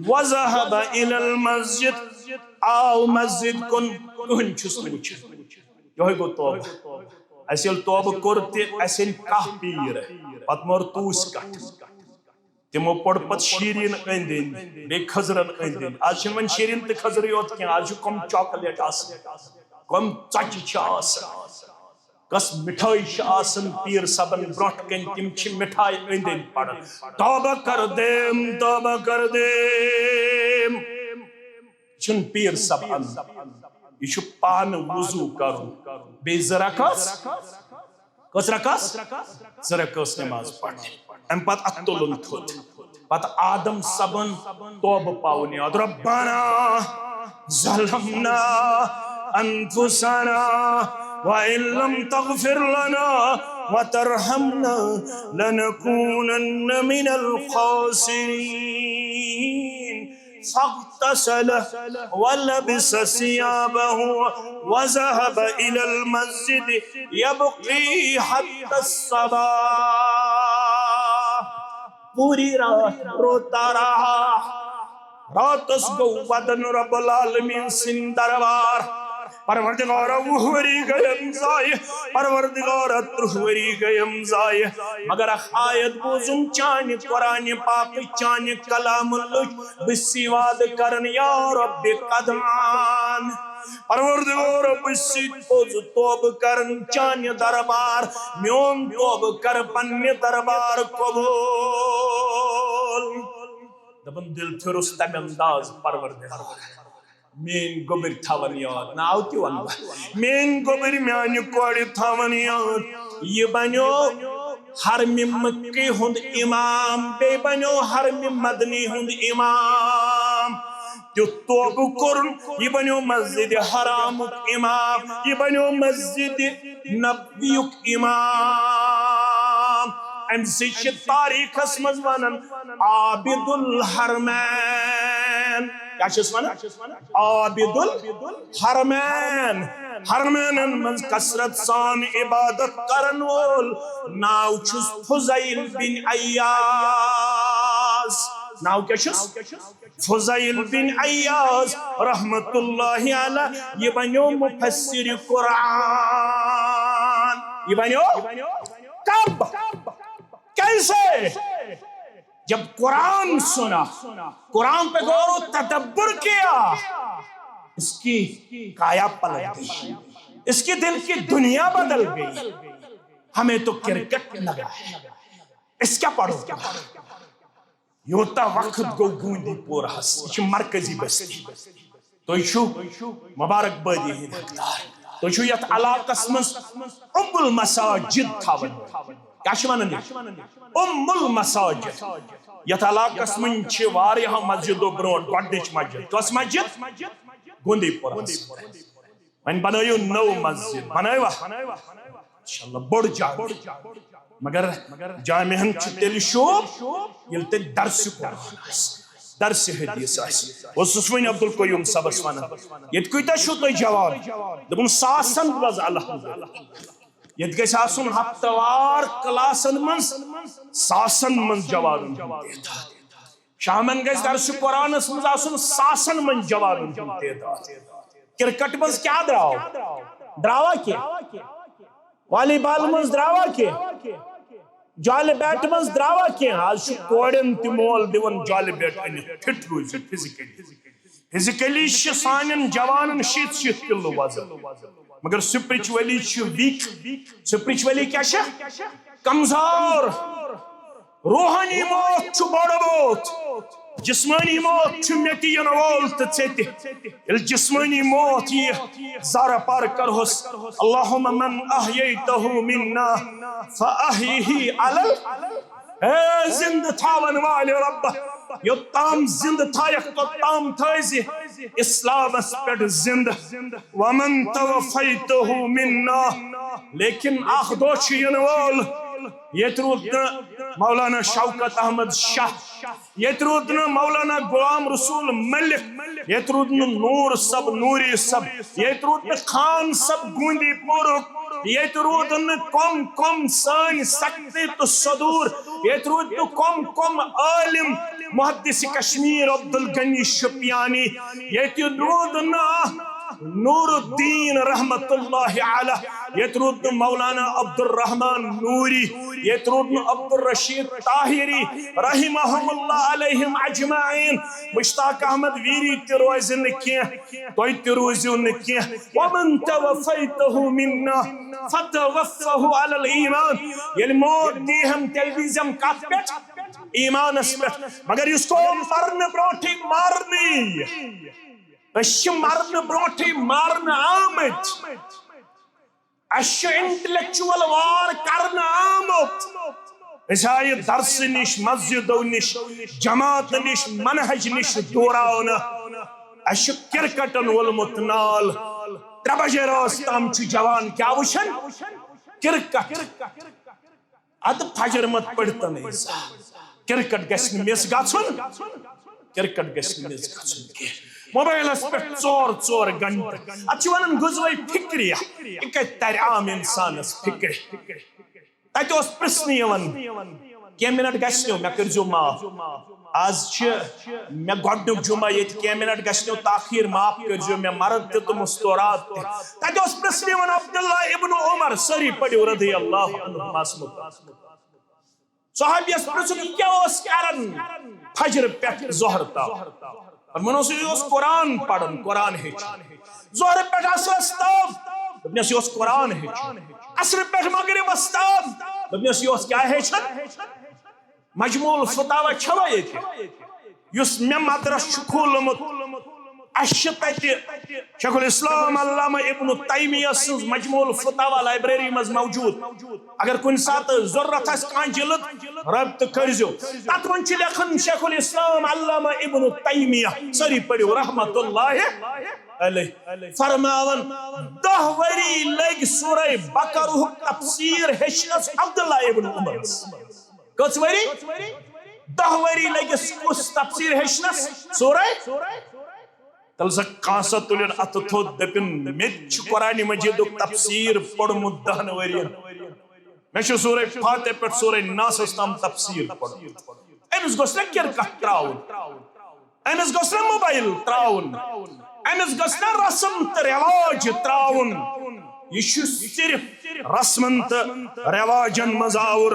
وذهب الی المسجد، آو مسجد کُن، کٕہٕنۍ چھُس نہٕ وٕچھان۔ یِہوٚے گوٚو توبہٕ۔ اَسہِ ییٚلہِ توبہٕ کوٚر تہِ اَسہِ أنۍ کاہ پیٖر، پتہٕ مور توٗسۍ کٹھ۔ تِمو پوٚر پتہٕ شیٖریٖن أنٛدۍ أنٛدۍ، بیٚیہِ کھٔزرن أنٛدۍ أنٛدۍ۔ آز چھِنہٕ وۄنۍ شیٖریٖن تہٕ کھٔزرٕے یوت کینٛہہ، آز چھُ کم چاکلیٹ آسان، کم ژۄچہِ چھِ آسان، کس مِٹھٲے چھِ آسان پیٖر صٲبن برٛونٛٹھ کنہِ، تِم چھِ مِٹھایہِ أنٛدۍ أنٛدۍ پران۔ توبہ کر دیم، توبہ کر دیم۔ چھُنہٕ پیٖر صٲب اَنُن۔ یہِ چھُ پانہٕ وضوٗ کرُن۔ بیٚیہِ زٕ رکعت۔ کٔژ رکعت؟ زٕ رکعت نماز پرنہِ۔ اَمہِ پتہٕ اَتھٕ تُلُن تھوٚد۔ پتہٕ آدم صٲبن توبہٕ پاوُن یاد۔ ربنا ظلمنا انفسنا وان لم تغفر لنا وترحمنا لنكونن من الخاسرين۔ فاغتسل ولبس ثيابه وذهب إلى المسجد يبكي حتى الصباح۔ پوری رات روتا رہا۔ راتس گوٚو ودن رب العالمین سٕنٛدِ دربار۔ پروردگارا، وُہ ؤری گٔیم ضایع، پروردگارا، ترٕٛہ ؤری گٔیم ضایع۔ مگر اکھ آیت بوٗزُم چانہِ قرآنِ پاکٕچ، چانہِ کلامہٕ لٔج بہٕ سی وعدٕ کرن، یا رب قد آن۔ پروردگارا، بہٕ سی پوٚز توبہٕ کرن چانہِ دربار، میون توبہٕ کر پننہِ دربار قبول۔ دپان دِل پھِرُس تمہِ انداز، پروردگار۔ میٲنۍ گوٚبٕرۍ تھاوَن یاد، ناو تہِ وَنہٕ بہٕ۔ میٲنۍ گوٚبٕرۍ میانہِ کورِ تھاوَن یاد۔ یہِ بنیو حرمِ مکہِ ہُنٛد امام، بیٚیہِ بنیو حرمِ مدنی ہُنٛد امام۔ تیُتھ توبہٕ کوٚرُن، یہِ بنیو مسجدِ حرامُک امام، یہِ بنیو مسجدِ نبویُک امام۔ أمۍ سٕے چھِ تاریخس منٛز ونان عابد الحرمین۔ کیٛاہ چھِس ونان؟ عابد الحرمین۔ حرمینن منٛز کثرت سان عبادت کرن وول ناو چھُس فضیل بن عیاض۔ ناو کیٛاہ چھُس؟ فضیل بن عیاض رحمت اللہ علیہ، یہِ بنیو مفسر قرآن۔ یہِ بنیو کب؟ کیسے؟ جب قرآن سنا، قرآن پہ غور و تدبر کیا، اس کی کایا پلٹ گئی، اس کے دل کی دنیا بدل گئی۔ ہمیں تو کرکٹ لگا ہے، اس کیا پڑھو؟ یوٗتاہ وقت گوٚو گوندی پورہس، یہِ چھِ مرکزی بستی۔ تُہۍ چھِو مبارک بٲدی ہٕنٛدۍ حقدار۔ تُہۍ چھِو یتھ علاقس منٛز ام المساجد تھاوان۔ کیٛاہ چھِ ونان یہِ؟ ام المساجد۔ یتھ علاقس منٛز چھِ واریاہو مسجدو برونٛٹھ گۄڈٕنِچ مسجد۔ کۄس مسجد؟ گوندی پورہس۔ وۄنۍ بنٲیِو نٔو مسجد، بنٲیوا؟ انشاءاللہ بوٚڑ جامع۔ مگر جامعن چھُ تیٚلہِ شوٗب ییٚلہِ تَتہِ درسِ قرآن آسہِ، درسِ حدیث آسہِ۔ بہٕ اوسُس وۄنۍ عبدالقیوم صٲبس ونان، ییٚتہِ کۭتیاہ چھِو تُہۍ جوان؟ دوٚپُن، ساسن منٛز الحمدللہ۔ ییٚتہِ گژھِ آسُن ہفتہٕ وار کلاسن منٛز ساسن منٛز جوانن ہُنٛد تعداد۔ شامن گژھِ درسِ قرآنس منٛز آسُن ساسن منٛز جوانن ہُنٛد تعداد۔ کرکٹ منٛز کیٛاہ درٛاو؟ درٛاوا کینٛہہ؟ والی بال منٛز درٛاوا کینٛہہ؟ جالہِ بیٹ منٛز درٛاوا کینٛہہ؟ آز چھُ کورٮ۪ن تہِ مول دِوان جالہِ بیٹ أنِتھ۔ فٹ روٗزِو فزیکلی۔ فزیکلی چھِ سانٮ۪ن جوانن شیٖتھ شیٖتھ کلو وزن، مگر سپرچولی چھِ ویک۔ سپرچولی کیٛاہ چھِ؟ کمزور۔ روحانی موت چھُ بوٚڑ موت، جسمانی موت چھُ مےٚ تہِ یِنہٕ وول تہٕ ژےٚ تہِ۔ ییٚلہِ جسمانی موت یِیہِ، زارٕ پار کرہوس، اللہم من احییتہ منا فاحیہ علی ال-، اے زندٕ تھاون والہِ رب، یوٚتام زندٕ تھایکھ توٚتام تھٲیزِ اسلامس پٮ۪ٹھ زندٕ۔ ومن توفیتہ منا، لیکن اکھ دۄہ چھُ یِنہٕ وول، ییٚتہِ روٗد نہٕ مولانا شوکت احمد شاہ، ییٚتہِ روٗد نہٕ مولانا غلام رسول ملک، ییٚتہِ روٗد نہٕ نور صٲب نوری صٲب، ییٚتہِ روٗد نہٕ خان صٲب گوندی پورُک، ییٚتہِ روٗد نہٕ کم کم سٲنۍ سختی تہٕ صدور، ییٚتہِ روٗد نہٕ کم کم عالم محدث کشمیر عبدالغنی شپیانی، ییٚتہِ روٗد نہٕ نور الدین رحمت اللہ علیہ، ییٚتہِ روٗد نہٕ مولانا عبدالرحمان نوری، ییٚتہِ روٗد نہٕ عبدالرشید طاہری رحمہم اللہ علیہم اجمعین۔ مشتاق احمد ویری تہِ روزِ نہٕ کینٛہہ، تُہۍ تہِ روٗزِو نہٕ کینٛہہ۔ ومن توفیتہ منا فتوفہ علی الایمان۔ ییٚلہِ موت دی ہم تیٚلہِ دیٖزٮ۪م کتھ پٮ۪ٹھ؟ ایمانس پٮ۪ٹھ۔ مگر یُس قوم مرنہٕ برونٛٹھٕے مارنہٕ یی، أسۍ چھِ مرنہٕ برونٛٹھٕے مارنہٕ آمٕتۍ۔ اَسہِ چھُ intellectual war کرنہٕ آمُت۔ أسۍ آیہِ درسہٕ نِش، مسجدو نِش، جماعتہٕ نِش، منہج نِش دوٗراونہٕ۔ اَسہِ چھُ کرکٹن وولمُت نال۔ ترٛےٚ بجے رٲژ تام چھُ جوان کیٛاہ وٕچھان؟ کرکٹ۔ ادٕ فجر مت پٔرۍتن أسۍ۔ کرکٹ گژھِ نہٕ مِس گژھُن، کرکٹ گژھِ نہٕ مِس گژھُن کینٛہہ۔ موبایلس پٮ۪ٹھ ژور ژور گھنٹہٕ، اتھ چھِ ونان غزوہ فکریہ۔ یہِ کتہِ ترِ عام انسانس فکرِ؟ تتہِ اوس پرژھنہٕ یِوان، کینٛہہ منٹ گژھِ نہٕ، مےٚ کٔرۍزیو معاف۔ آز چھِ مےٚ گۄڈنیُک جمعہ ییٚتہِ، کینٛہہ منٹ گژھِ نہٕ تاخیر، معاف کٔرۍزیو مےٚ مرد تہِ تہٕ مستورات تہِ۔ تتہِ اوس پرژھنہٕ یِوان عبداللہ ابن عمر، سٲری پٔرِو رضی اللہ عنہماس متعلق۔ صحابیس پرژھُکھ، یہِ کیٛاہ اوس کران فجر پٮ۪ٹھ ظہر تام؟ فرموونس، یہِ اوس قرآن پران، قرآن ہیٚچھان۔ ظہر پٮ۪ٹھ عصرس تام، دوٚپنس، یہِ اوس قرآن ہیٚچھان۔ عصر پٮ۪ٹھ مغربس تام، دوٚپنس، یہِ اوس کیٛاہ ہیٚچھان؟ مجموع الفتاوی چھوا ییٚتہِ؟ یُس مےٚ مدرس چھُ کھوٗلمُت، اَسہِ چھِ تَتہِ شیخ الاسلام علامہ ابن تیمیہ سٕنٛز مجموع الفتاوی لائبریری منٛز موجود۔ اگر کُنہِ ساتہٕ ضروٗرت آسہِ کانٛہہ جلد، رٲبطہٕ کٔرۍزیو۔ تَتھ منٛز چھُ لیکھان شیخ الاسلام علامہ ابن تیمیہ، سٲری پٔرِو، رحمت اللہ علیہ۔ فرماوان، دَہ ؤری لٔگۍ سورہ بقرہُک تفسیر ہیٚچھنَس عبداللہ ابن عمرس۔ کٔژ ؤری؟ دَہ ؤری لٔگِس کُس تفسیر ہیٚچھنَس؟ سورہ۔ تیٚلہِ سا کانٛہہ سا تُلِن اَتھٕ تھوٚد، دٔپِن، مےٚ تہِ چھُ قرآن مجیدُک تفسیر پوٚرمُت دَہَن ؤرین۔ مےٚ چھُ سورہ فاتحہ پٮ۪ٹھ سورہ ناسَس تام تفسیر پوٚرمُت۔ أمِس گوٚژھ نا کرکٹ ترٛاوُن؟ أمِس گوٚژھ نا موبایل ترٛاوُن؟ أمِس گوٚژھ نا رسم تہٕ رواج ترٛاوُن؟ یہِ چھُ صرف رسمن تہٕ رواجن منٛز آوُر۔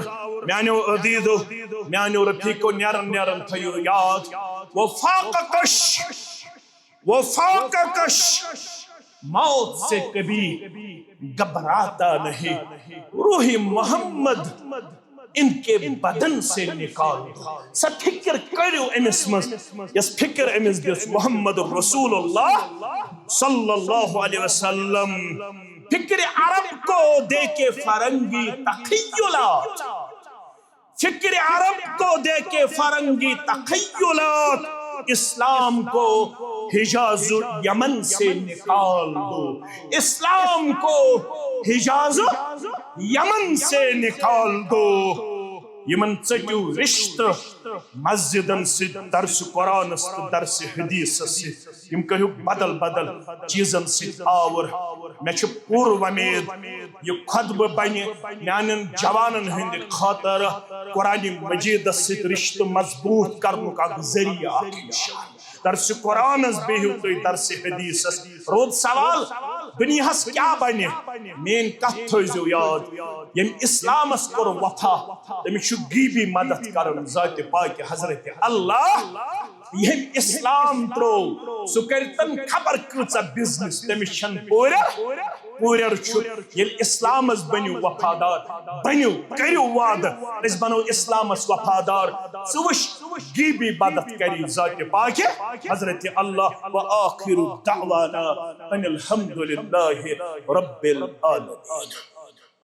میانیو عزیزو، میانیو رفیقو، نیرن نیرن تھٲیِو یاد، وہ فاقہ کش، وہ فاقہ کش موت سے کبھی گھبراتا نہیں، روح محمد ان کے بدن سے نکال دو۔ سا فکر کٔرِو أمِس منٛز، یۄس فکر أمِس دِژ محمد رسول اللہ صلی اللہ علیہ وسلم۔ فکر عرب کو دے کے فرنگی تخیلات، فکر عرب کو دے کے فرنگی تخیلات، اسلام کو حجاز و یمن سے نکال دو، اسلام کو حجاز و یمن سے نکال دو۔ یمن ژٔٹِو رشتہٕ مسجدن سۭتۍ، درس قرآنس تہٕ درس حدیثس سۭتۍ۔ یم کٔرِو بدل بدل چیزن سۭتۍ آور۔ مےٚ چھِ پوٗرٕ وۄمید، یہِ خطبہٕ بنہِ میانٮ۪ن جوانن ہٕنٛدِ خٲطرٕ قرآن مجیدس سۭتۍ رشتہٕ مضبوط کرنُک اکھ ذٔریعہٕ اکھ انشاءاللہ۔ درس قرآنس بِہِو تُہۍ، درس حدیثس۔ روٗد سوال، دُنیاہس کیٛاہ بنہِ؟ میٲنۍ کتھ تھٲیزیو یاد، ییٚمۍ اسلامس کوٚر وفا، تٔمِس چھُ غیبی مدد کران ذاتِ پاکِ حضرت اللہ۔ ییٚمۍ اسلام ترٛوو، سُہ کٔرۍتن خبر کۭژاہ بزنس، تٔمِس چھَنہٕ پورٕ۔ پورٕ چھُ۔ ییٚلہِ اسلامس بٔنِو وفادار، بٔنِو، کٔرِو وعدٕ، أسۍ بنو اسلامس وفادار۔ ژٕ وٕچھ، غیبی مدد کری ذاتِ پاکِ حضرت اللہ۔ وآخر دعوانا ان الحمد للہ رب العالمین۔